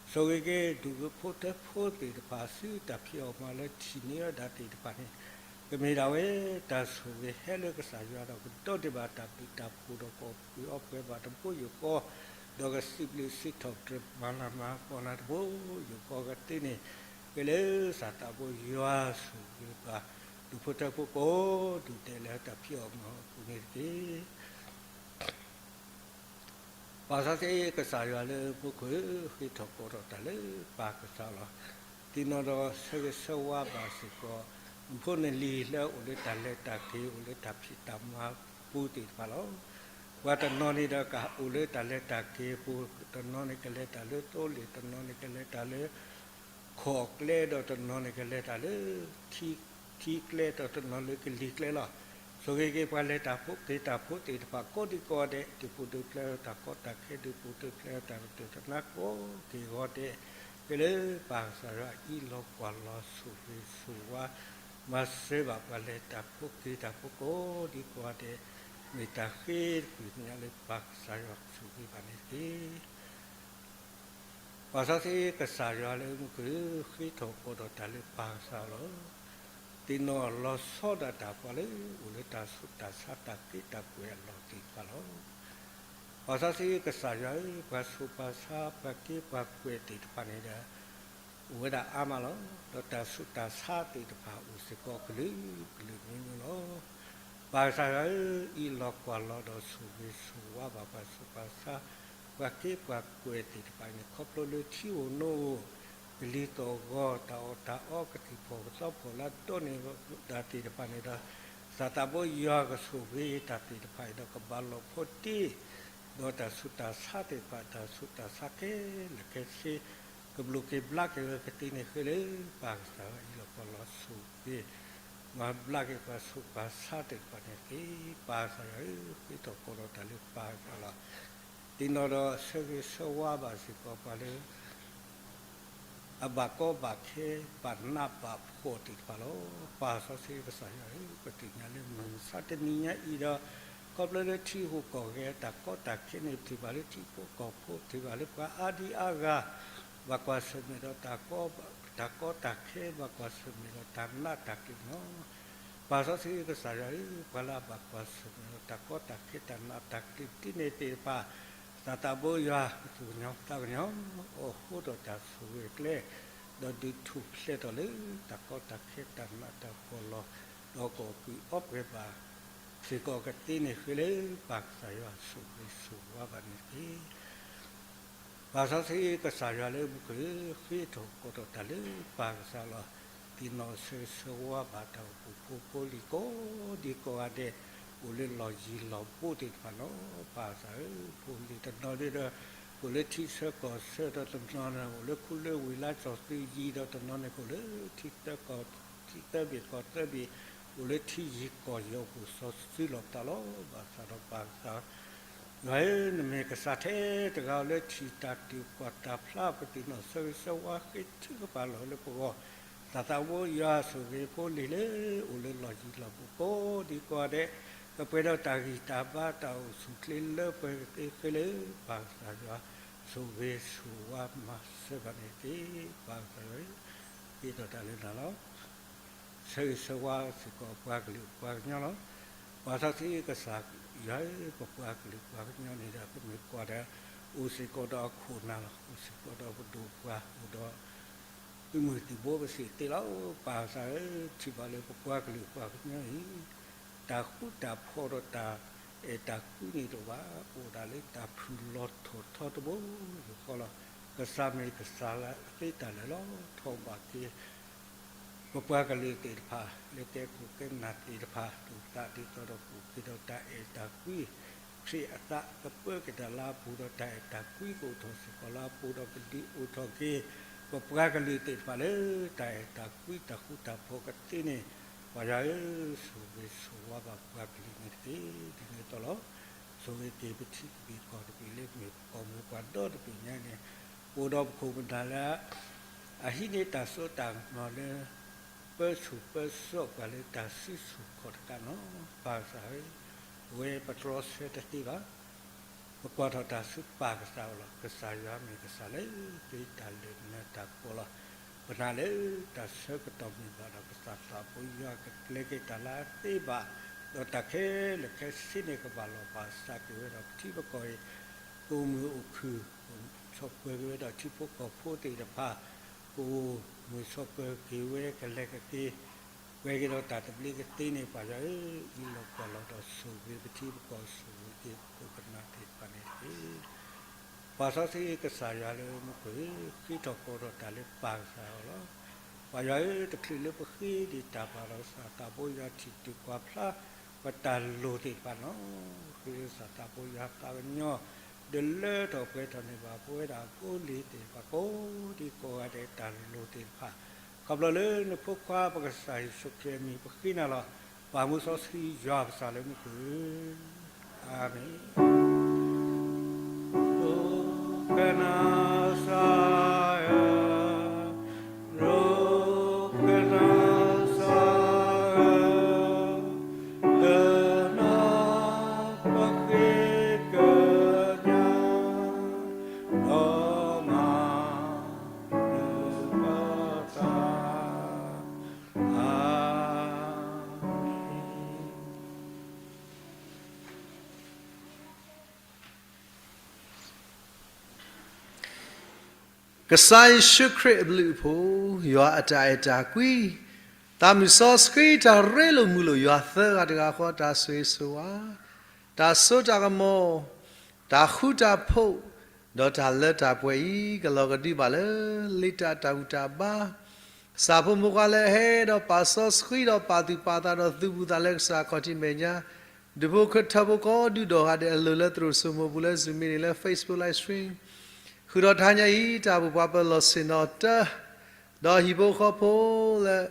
ဆိၣ်ဂ့ၤက့ၤဒူၣ်ဖိထၢဖိသ့ၣ်တဖၣ် ဆူတၢ်ဖံးအီၣ်မၤလၢထံၣ်န့ၢ်ဝဲဒၣ်သ့ၣ်တဖၣ်န့ၣ် ကမ့ၢ်ဒၣ်ဝဲတၢ်ဆိၣ်ဂ့ၤဟဲလၢကစၢ်ယွၤဒီး ကဒီးဒံးဘၣ်တၢ်ဘျုးတၢ်ဖှိၣ်ဒီး ကအီၣ်ပှဲၤဘၣ်တဘိယူၢ်ဃီ, ဒီးကစံးဘျုးစံးထီၣ်ပတြၢၤမၤလၤမၤကပီၤနၤတဘိယူၢ်ဃီကသ့န့ၣ်, က ဃ့လၢစၤသးဘိယွၤဆိၣ်ဂ့ၤပှၤ ဒူၣ်ဖိထၢဖိကိးဒူၣ်ဒဲးလၢတၢ်ဖံးအီၣ်မၤအီၣ်အပူၤန့ၣ်တက့ၢ်. ပၢ်စီဆှံကစၢ်ယွၤလၢမူခိၣ်ဧၢ, ဃ့ထီၣ်ကိးထီၣ်တၢ်လၢပၢ်ကစၢ်လီၤ. သ့ၣ်နီၣ်ဒီးဆၢဂ့ၤဆၢဝါဘၣ်စ့ၢ်ကီး နဖိနလံၤလၢအအိၣ်လၢတၢ်လဲၤတၢ်က့ၤ အိၣ်လၢတၢ်ဖံးတၢ်မၤပူၤသ့ၣ်တဖၣ်လီၤ. ပှၤတနီၤန့ၣ်ဒီးကအိၣ်လၢတၢ်လဲၤတၢ်က့ၤအပူၤ, တနီၤန့ၣ်ကလဲၤတၢ်လၢသိလ့ၣ်, တနီၤန့ၣ်ကလဲၤတၢ်လၢ ခီၣ်ကျဲဒီးတနီၤန့ၣ်ကလဲၤတၢ်လၢ ထံကျဲဒီးတနီၤလၢကလံၤကျဲလီၤ. ဆိၣ်ဂ့ၤက့ၤပှၤလဲၤတၢ်ဖိက့ၤတၢ်ဖိသ့ၣ်တဖၣ်ကိးဒံကိးဂၤဒဲး ဒုးပူၤဒုးဖျဲးတၢ်ကီတၢ်ခဲ ဒုးပူၤဒုးဖျဲးတၢ်ကတိၤတၢ်နါကိးက့ၤဂီၤဒဲး, ဃ့လၢပၢ်ကစၢ်ယွၤအံးလီၤကွၢ်လီၤဆိၣ်ဂ့ၤဆိၣ်ဝါ မၤစၢၤဘၣ်ပှၤလဲၤတၢ်ဖိက့ၤတၢ်ဖိကိးဒံကိးဂၤဒဲး, မ့ၢ်တၢ်ဃ့တကွံာ်ညါလၢပၢ်ကစၢ်ယွၤဆိၣ်ဂ့ၤဘၣ်န့ၣ်တက့ၢ်. ပၢ်စီဆှံကစၢ်ယွၤလၢမူခိၣ်ဧၢ, ဃ့ထီၣ်ကိးထီၣ်တၢ်လၢပၢ်ကစၢ်လီၤ. သ့ၣ်နီၣ်လီၤဆီဒၣ်တၢ်ပှၤလၢအိၣ်လၢတၢ်ဆူးတၢ်ဆါတၢ်က့တၢ်ကွဲးအလီၢ်သ့ၣ်တဖၣ်လီၤ. ပၢ်စီဆှံကစၢ်ယွၤဧၢ, ပှၤဆူးပှၤဆါပှၤက့ပှၤကွဲးသ့ၣ်တဖၣ်န့ၣ်ဒီး အိၣ်ဝဲဒၣ်အါမးလီၤ. ဒီးတၢ်ဆူးတၢ်ဆါသ့ၣ်တဖၣ်အိၣ်စ့ၢ်ကီးကလုာ်ကလုာ်မံၤမံၤလီၤ. ပၢ်ကစၢ်ယွၤဧၢ, အံးလီၤကွၢ်လီၤဒီးဆိၣ်ဂ့ၤဆိၣ်ဝါဘၣ်ပှၤဆူးပှၤဆါ ပှၤက့ပှၤကွဲးသ့ၣ်တဖၣ်န့ၣ် ခီဖျိလၢထံဧိၤနိဧိၤ ကလံၤသီၣ်ဂီၤ တၢ်အီၣ်တၢ်အီ ကသံၣ်ဖီၣ်ကသီဖီၣ်လၢဒိးန့ၢ်တၢ်သ့ၣ်တဖၣ်န့ၣ်ဒီး စၤသးဘိယွၤကဆိၣ်ဂ့ၤတၢ်သ့ၣ်တဖၣ်အံၤဒီး ကဘၣ်လိာ်ဖိတ့ၢ် ဒီးတၢ်ဆူးတၢ်ဆါသ့ၣ်တဖၣ် တၢ်ဆူးတၢ်ဆါခဲလၢာ်ခဲဆ့ ကဘျုးက့ၤဘျါက့ၤဝဲကသ့န့ၣ်ဃ့လၢ ပၢ်ကစၢ်ယွၤအံးလီၤကွၢ်လီၤဆိၣ်ဂ့ၤ မၤဘျါက့ၤပှၤဆူးပှၤဆါသ့ၣ်တဖၣ်န့ၣ်တက့ၢ်. ပၢ်ကစၢ်ယွၤဧၢ, ဃ့ထီၣ်ကိးထီၣ်တၢ်လၢပၢ်ကစၢ်လီၤ. သ့ၣ်နီၣ်ဒီးဆၢဂ့ၤဆၢဝါဘၣ်စ့ၢ်ကီးပှၤလၢ အဘၣ်ကီဘၣ်ခဲ ဘၣ်နးဘၣ်ဖှီၣ်သ့ၣ်တဖၣ်လီၤ. ပၢ်စီဆှံကစၢ်ယွၤဧၢ, ပသ့ၣ်ညါလၢမုၢ်မဆါတနံၤညါအံၤဒီး ခီဖျိလၢထံဟူးကီၢ်ဂဲၤ တၢ်ကီတၢ်ခဲန့ၣ် ပထံၣ်ဘၣ်လၢထံဖိကီၢ်ဖိ ပထံၣ်ဘၣ်လၢပှၤအါဒံအါဂၤ ဘၣ်ကွၢ်ဆၢၣ်မဲာ်ဒီးတၢ်ကီ တၢ်ကီတၢ်ခဲ ဘၣ်ကွၢ်ဆၢၣ်မဲာ်ဒီးတၢ်နးတၢ်ကျံးလီၤ. ပၢ်စီဆှံကစၢ်ယွၤဧၢ, ပှၤလၢအဘၣ်ကွၢ်ဆၢၣ်မဲာ်ဒီးတၢ်ကီတၢ်ခဲတၢ်နးတၢ်ကျံးဒ်န့ၣ်သ့ၣ်တဖၣ် သးသးဘိယွၤ ကသူၣ်ကညီၤသးကညီၤအီၤ အိၣ်ဒီးတၢ်ဆိၣ်ဂ့ၤကျဲ ဒီးဒုးထူၣ်ဖျဲးထီၣ်လၢ တၢ်ကီတၢ်ခဲတၢ်နးတၢ်ဖှီၣ်လီၤ. ဒီးကအီၣ်ကုၢ်အီပှဲၤဘၣ်စ့ၢ်ကီးကသ့န့ၣ်ဃ့လၢ ပၢ်ကစၢ်ယွၤဆိၣ်ဂ့ၤဆိၣ်ဝါဘၣ်န့ၣ်တက့ၢ်. ပၢ်စီဆှံကစၢ်ယွၤလၢမူခိၣ်ဧၢ, ဃ့ထီၣ်ကိးထီၣ်တၢ်လၢပၢ်ကစၢ်လီၤ. သ့ၣ်နီၣ်ဆၢဂ့ၤဆၢဝါဘၣ်တၢ်အိၣ်ဖှိၣ်ဖိလံၤကိးဒံကိးဂၤဒဲး အိၣ်လၢလီၢ်ယံၤလီၢ်ဘူးသ့ၣ်တဖၣ်လီၤ. ပၢ်ကစၢ်ဧၢ, ဖိလံၤတနီၤဒ်ဒီး အိၣ်လၢထံဆၢကီၢ်ဆၢဒီးတနီၤန့ၣ် အိၣ်လၢခူလၢဝ့ၢ်လါစီၤစုၤယံၤဒီးတနီၤန့ၣ် ကအိၣ်လၢထံသၢကီၢ် ထံသၢဘ့ၣ်ကီၢ်သၢဘ့ၣ် အိၣ်လၢထံယံၤကီၢ်ယီၤပူၤစီၤစုၤလီၤပသးလီၤ. ဘၣ်ဆၣ်ဒီးပၢ်ကစၢ် ယွၤဧၢ, နမ့ၢ်ကစၢ်ထဲတဂၤလၢထံၣ်တၢ်တုၤကွၢ်တၢ်ဖျါ ပသ့ၣ်နီၣ်ဆၢဂ့ၤဆၢဝါဃ့ထုကဖၣ်လီၤလၢပဂီၢ် သးသးဘိယွၤဆိၣ်ဂ့ၤဖိလံၤလၢ အိၣ်လၢလီၢ်ယံၤလီၢ်ဘူးကိးဒံကိးဂၤဒဲး ကပှဲၤဒီးတၢ်ဂံၢ်တၢ်ဘါတၢ်အိၣ်ဆူၣ်ချ့လၢပှဲၤကသ့ဃ့လၢ ပၢ်ကစၢ်ယွၤ ဆိၣ်ဂ့ၤဆိၣ်ဝါမၤစၢၤဘၣ်န့ၣ်တက့ၢ်. ပၢ်ကစၢ်ယွၤဧၢ, ဃ့ထီၣ်တၢ်လၢနၤလီၤ. ဆၢဂ့ၤဆၢဝါစ့ၢ်ကီးပှၤကလုာ်ပှၤကညီလီၤ. ပၢ်စီဆှံကစၢ်ယွၤဧၢ, ပပှၤကလုာ်ပှၤကညီန့ၣ်ဒီး ပမ့ၢ်ကွၢ်ဒီး အိၣ်စ့ၢ်ကီးဒီးအခိၣ်နၢ်လီၤ. အိၣ်စ့ၢ်ကီးဒီးပဒိၣ်ပှၢ် အိၣ်ဒီး သုးမုၢ်သံၣ်ဘိပစံးသ့လီၤ. ပၢ်ကစၢ်ဧၢ, ထံၣ်ဘၣ်လၢပပှၤကလုာ်ပှၤကညီအံၤ တၢ်ဃူတၢ်ဖိးဒီးတၢ်အဲၣ်တၢ်ကွံန့ၣ်တအိၣ်ဘၣ်, အိၣ်ဒၣ်လၢတၢ်ဖုၣ်လီၤထီၣ်ထီတဘိယူၢ်ဃီလီၤ. ကစၢ်မ့ၢ်ကစၢ်လၢအသ့တၢ်လၢာ်လီၤ. ထီၣ်ဘၣ်က့ၤ ပပှၤကလုာ်သ့ၣ်တဖၣ် လၢကဲခိၣ်ကဲနၢ်သ့ၣ်တဖၣ် ဒိၣ်သးဒ်သိးဒီးပူၤက့ၤဒီးတၢ်အဲၣ်တၢ်ကွံ ခရံာ်အသးကပၢက့ၤတၢ်လၢအပူၤဒီးတၢ်အဲၣ်တၢ်ကွံကအိၣ်ထီၣ်စ့ၢ်ကီးလၢအပူၤဒီးပဒုးအိၣ်ထီၣ်က့ၤ ပပှၤကလုာ်သ့ၣ်တဖၣ်လၢတၢ်အဲၣ်တၢ်ကွံတၢ်ဃူတၢ်ဖိးကသ့န့ၣ် ပၢ်ယွၤဧၢ, ဆိၣ်ဂ့ၤဆိၣ်ဝါဘၣ်ပှၤကလုာ်န့ၣ်တက့ၢ်. ဒ်န့ၣ်အသိးလီၤ. ဆိၣ်ဂ့ၤက့ၤပထံတဘ့ၣ်ကီၢ်တဘ့ၣ်လၢမ့ၢ်ပကီၢ်မ့ၢ်ပှၤဒီတဘ့ၣ်ညါန့ၣ် ပအိၣ်ဒီးပခိၣ်ပနၢ်လၢ အဟံးန့ၢ်တၢ်စိတၢ်ကမီၤလၢ ပၢဆူၣ်ပၢစိးပှၤလၢတၢ်စုဆူၣ်ခီၣ်တကးန့ၣ် ပၢ်ကစၢ်ဧၢ, အဝဲပတြီဆၢတသ့ဘၣ်. ပကွၢ်ထီၣ်တၢ်ဆူပၢ်ကစၢ်အအိၣ်လီၤ. ကစၢ်ယွၤမ့ၢ်ကစၢ်လၢ သ့တၢ်လၢာ်နၢၤတၢ်ကပီၤလီၤ. ပနာ်လၢတၢ်ဆၢကတီၢ်မ့ၢ်ဘၣ်ဒီး ကစၢ်သးဘိယွၤကကျဲၤက့ၤတၢ်လၢအသ့ဘၣ်, ဒီးတၢ်ခဲလၢာ်ခဲဆ့န့ၣ် ကဘၣ်လီၢ်ဘၣ်စးက့ၤဝဲဒီးပထံပကီၢ်အံၤ ကအိၣ်မုာ်အိၣ်ခုၣ် ဆီၣ်ပှဲၤက့ၤဝဲဒီးထံဖိကီၢ်ဖိသ့ၣ်တဖၣ် ကအိၣ် မုၢ်ဆိးပၢၤက့ၤဝဲကလဲၤကက့ၤ, ပှဲၤက့ၤဒီးတၢ်သဘျ့ကသ့န့ၣ် ပၢ်ယွၤဧၢ, အံးလီၤကွၢ်လီၤဒီးဆိၣ်ဂ့ၤပထံပကီၢ် ဆိၣ်ဂ့ၤက့ၤပခိၣ်ပနၢ်သ့ၣ်တဖၣ်န့ၣ်တက့ၢ်. ပၢ်စီဆှံကစၢ်ယွၤလၢမူခိၣ်ဧၢ, ဃ့ထီၣ်ကိးထီၣ်တၢ်လၢပၢ်ကစၢ်ယွၤလီၤ. ပၢ်ယွၤဧၢ, တချုးလၢပဃ့ဒံးတၢ်ဘၣ်ဒီး ကစၢ်သးဘိယွၤထံၣ်တုၤကွၢ်ဖျါ ပတၢ်လိၣ်သ့ၣ်တဖၣ်လီၤ. ဃ့ကစၢ်သးဘိယွၤသးကညီၤ ဒုးလၢထီၣ်ပှဲၤထီၣ်န့ၢ်ဘၣ်ပဝဲဒၣ်ဖိလံၤသ့ၣ်တဖၣ် ကိးဂၤဒဲးတၢ်လိၣ်သ့ၣ်တဖၣ်, ခီဖျိလၢနဖိခွါပကစၢ်ယ့ၣ်ၡူးခရံာ်အမံၤ ပဃ့နၤလီၤ. ပၢ်မူစီဆှံယွၤပကစၢ်လၢမူခိၣ်ဧၢ, အၤမ့ၣ်. ဒိကနၣ်စၢ်ဧၢ, ဒိကနၣ်စၢ်ဧၢ, လၢနီၢ်ပဃ့ကညး ဒီးမၤ နကသး, အၤမ့ၣ်. ကစၢ်ယ့ၣ်ၡူးခရံာ်အဘျုးအဖှိၣ်, ယွၤအတၢ်အဲၣ်တၢ်ကွံ, သးမုၢ်စီဆှံတၢ်ရ့လိာ်မုာ်လိာ် ယွၤသၢဂၤတဂၤဃီ တၢ်ဆိၣ်ဂ့ၤဆိၣ်ဝါ, တၢ်စိတၢ်ကမီၤ, တၢ်ဃူတၢ်ဖိး, ဒီးတၢ်လၢတၢ်ပှဲၤအံၤ ကလီၤကဒုးဘၣ်လၢလ့တၢ်တၢ်ဘူၣ်တၢ်ဘါ ကစၢ်ဖိမုၣ်ခွါလၢအဟဲဒီးပာ်စီဆှံဒီးပာ်သူၣ်ပာ်သးဒီးသူၣ်ဘူၣ်သးလၢကစၢ်ခီၣ်ထံးမဲာ်ညါ, ဒူၣ်ဖိထၢဖိကိးဒူၣ်ဒီးဂၤဒဲးအလိၤလၢသရိာ်စိမိၤပူၤလၢ Zoom meeting လၢ Facebook live stream, ဃုာ်ဒီးတဟါညါအံၤ တၢ်ဘူၣ်ပှၤပၢၤလီၢ်ဆ့ၣ်နီၤတၢၢ်, ဒီးဟံၣ်ဖိဃီဖိလၢ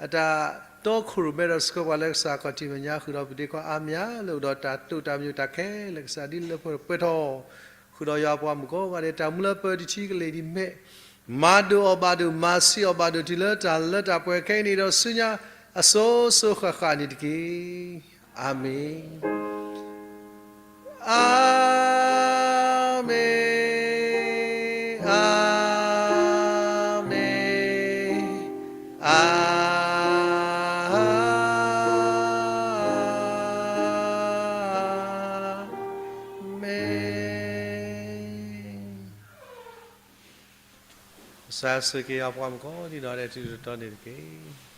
အတၢ်တီခိၣ်ရိၣ်မဲဒီးဆှၢပှၤလၢကစၢ်ခီၣ်ထံးမဲာ်ညါ ဃုာ်ဒီးပဒ့ခွါအါမးလၢအိၣ်ဒီးတၢ်တိာ်တၢ်ပညိၣ်တၢ်ခဲလၢာ်ကစၢ်ဒ်လၢပှဲၤထီၣ်, ဃုာ်ဒီးယွၤပှၤမုၣ်ကိးဂၤဒဲး တၢ်မူလၢပၢၤတထံကလ့ၢ်ဒ်မဲာ်, မၤဒိၣ်အီၤဘၣ်ဒိၣ် မၤဆံးအီၤဘၣ်ဒိၣ်တုၤလၢတၢ်လၢတၢ်ပှဲၤခဲအံၤန့ၣ်ဒီးဆူညါအစိၤစိၤဃၣ်ဃၣ်န့ၣ်တက့ၢ်. အၤမ့ၣ်. အၤမ့ၣ်, အၤမ့ၣ်, အၤမ့ၣ်. ကစၢ်ဆိၣ်ဂ့ၤအပှၤမုၣ်ကိးဒံးဒီး ဒဲးတုၤတတီၤန့ၣ်တက့ၢ်.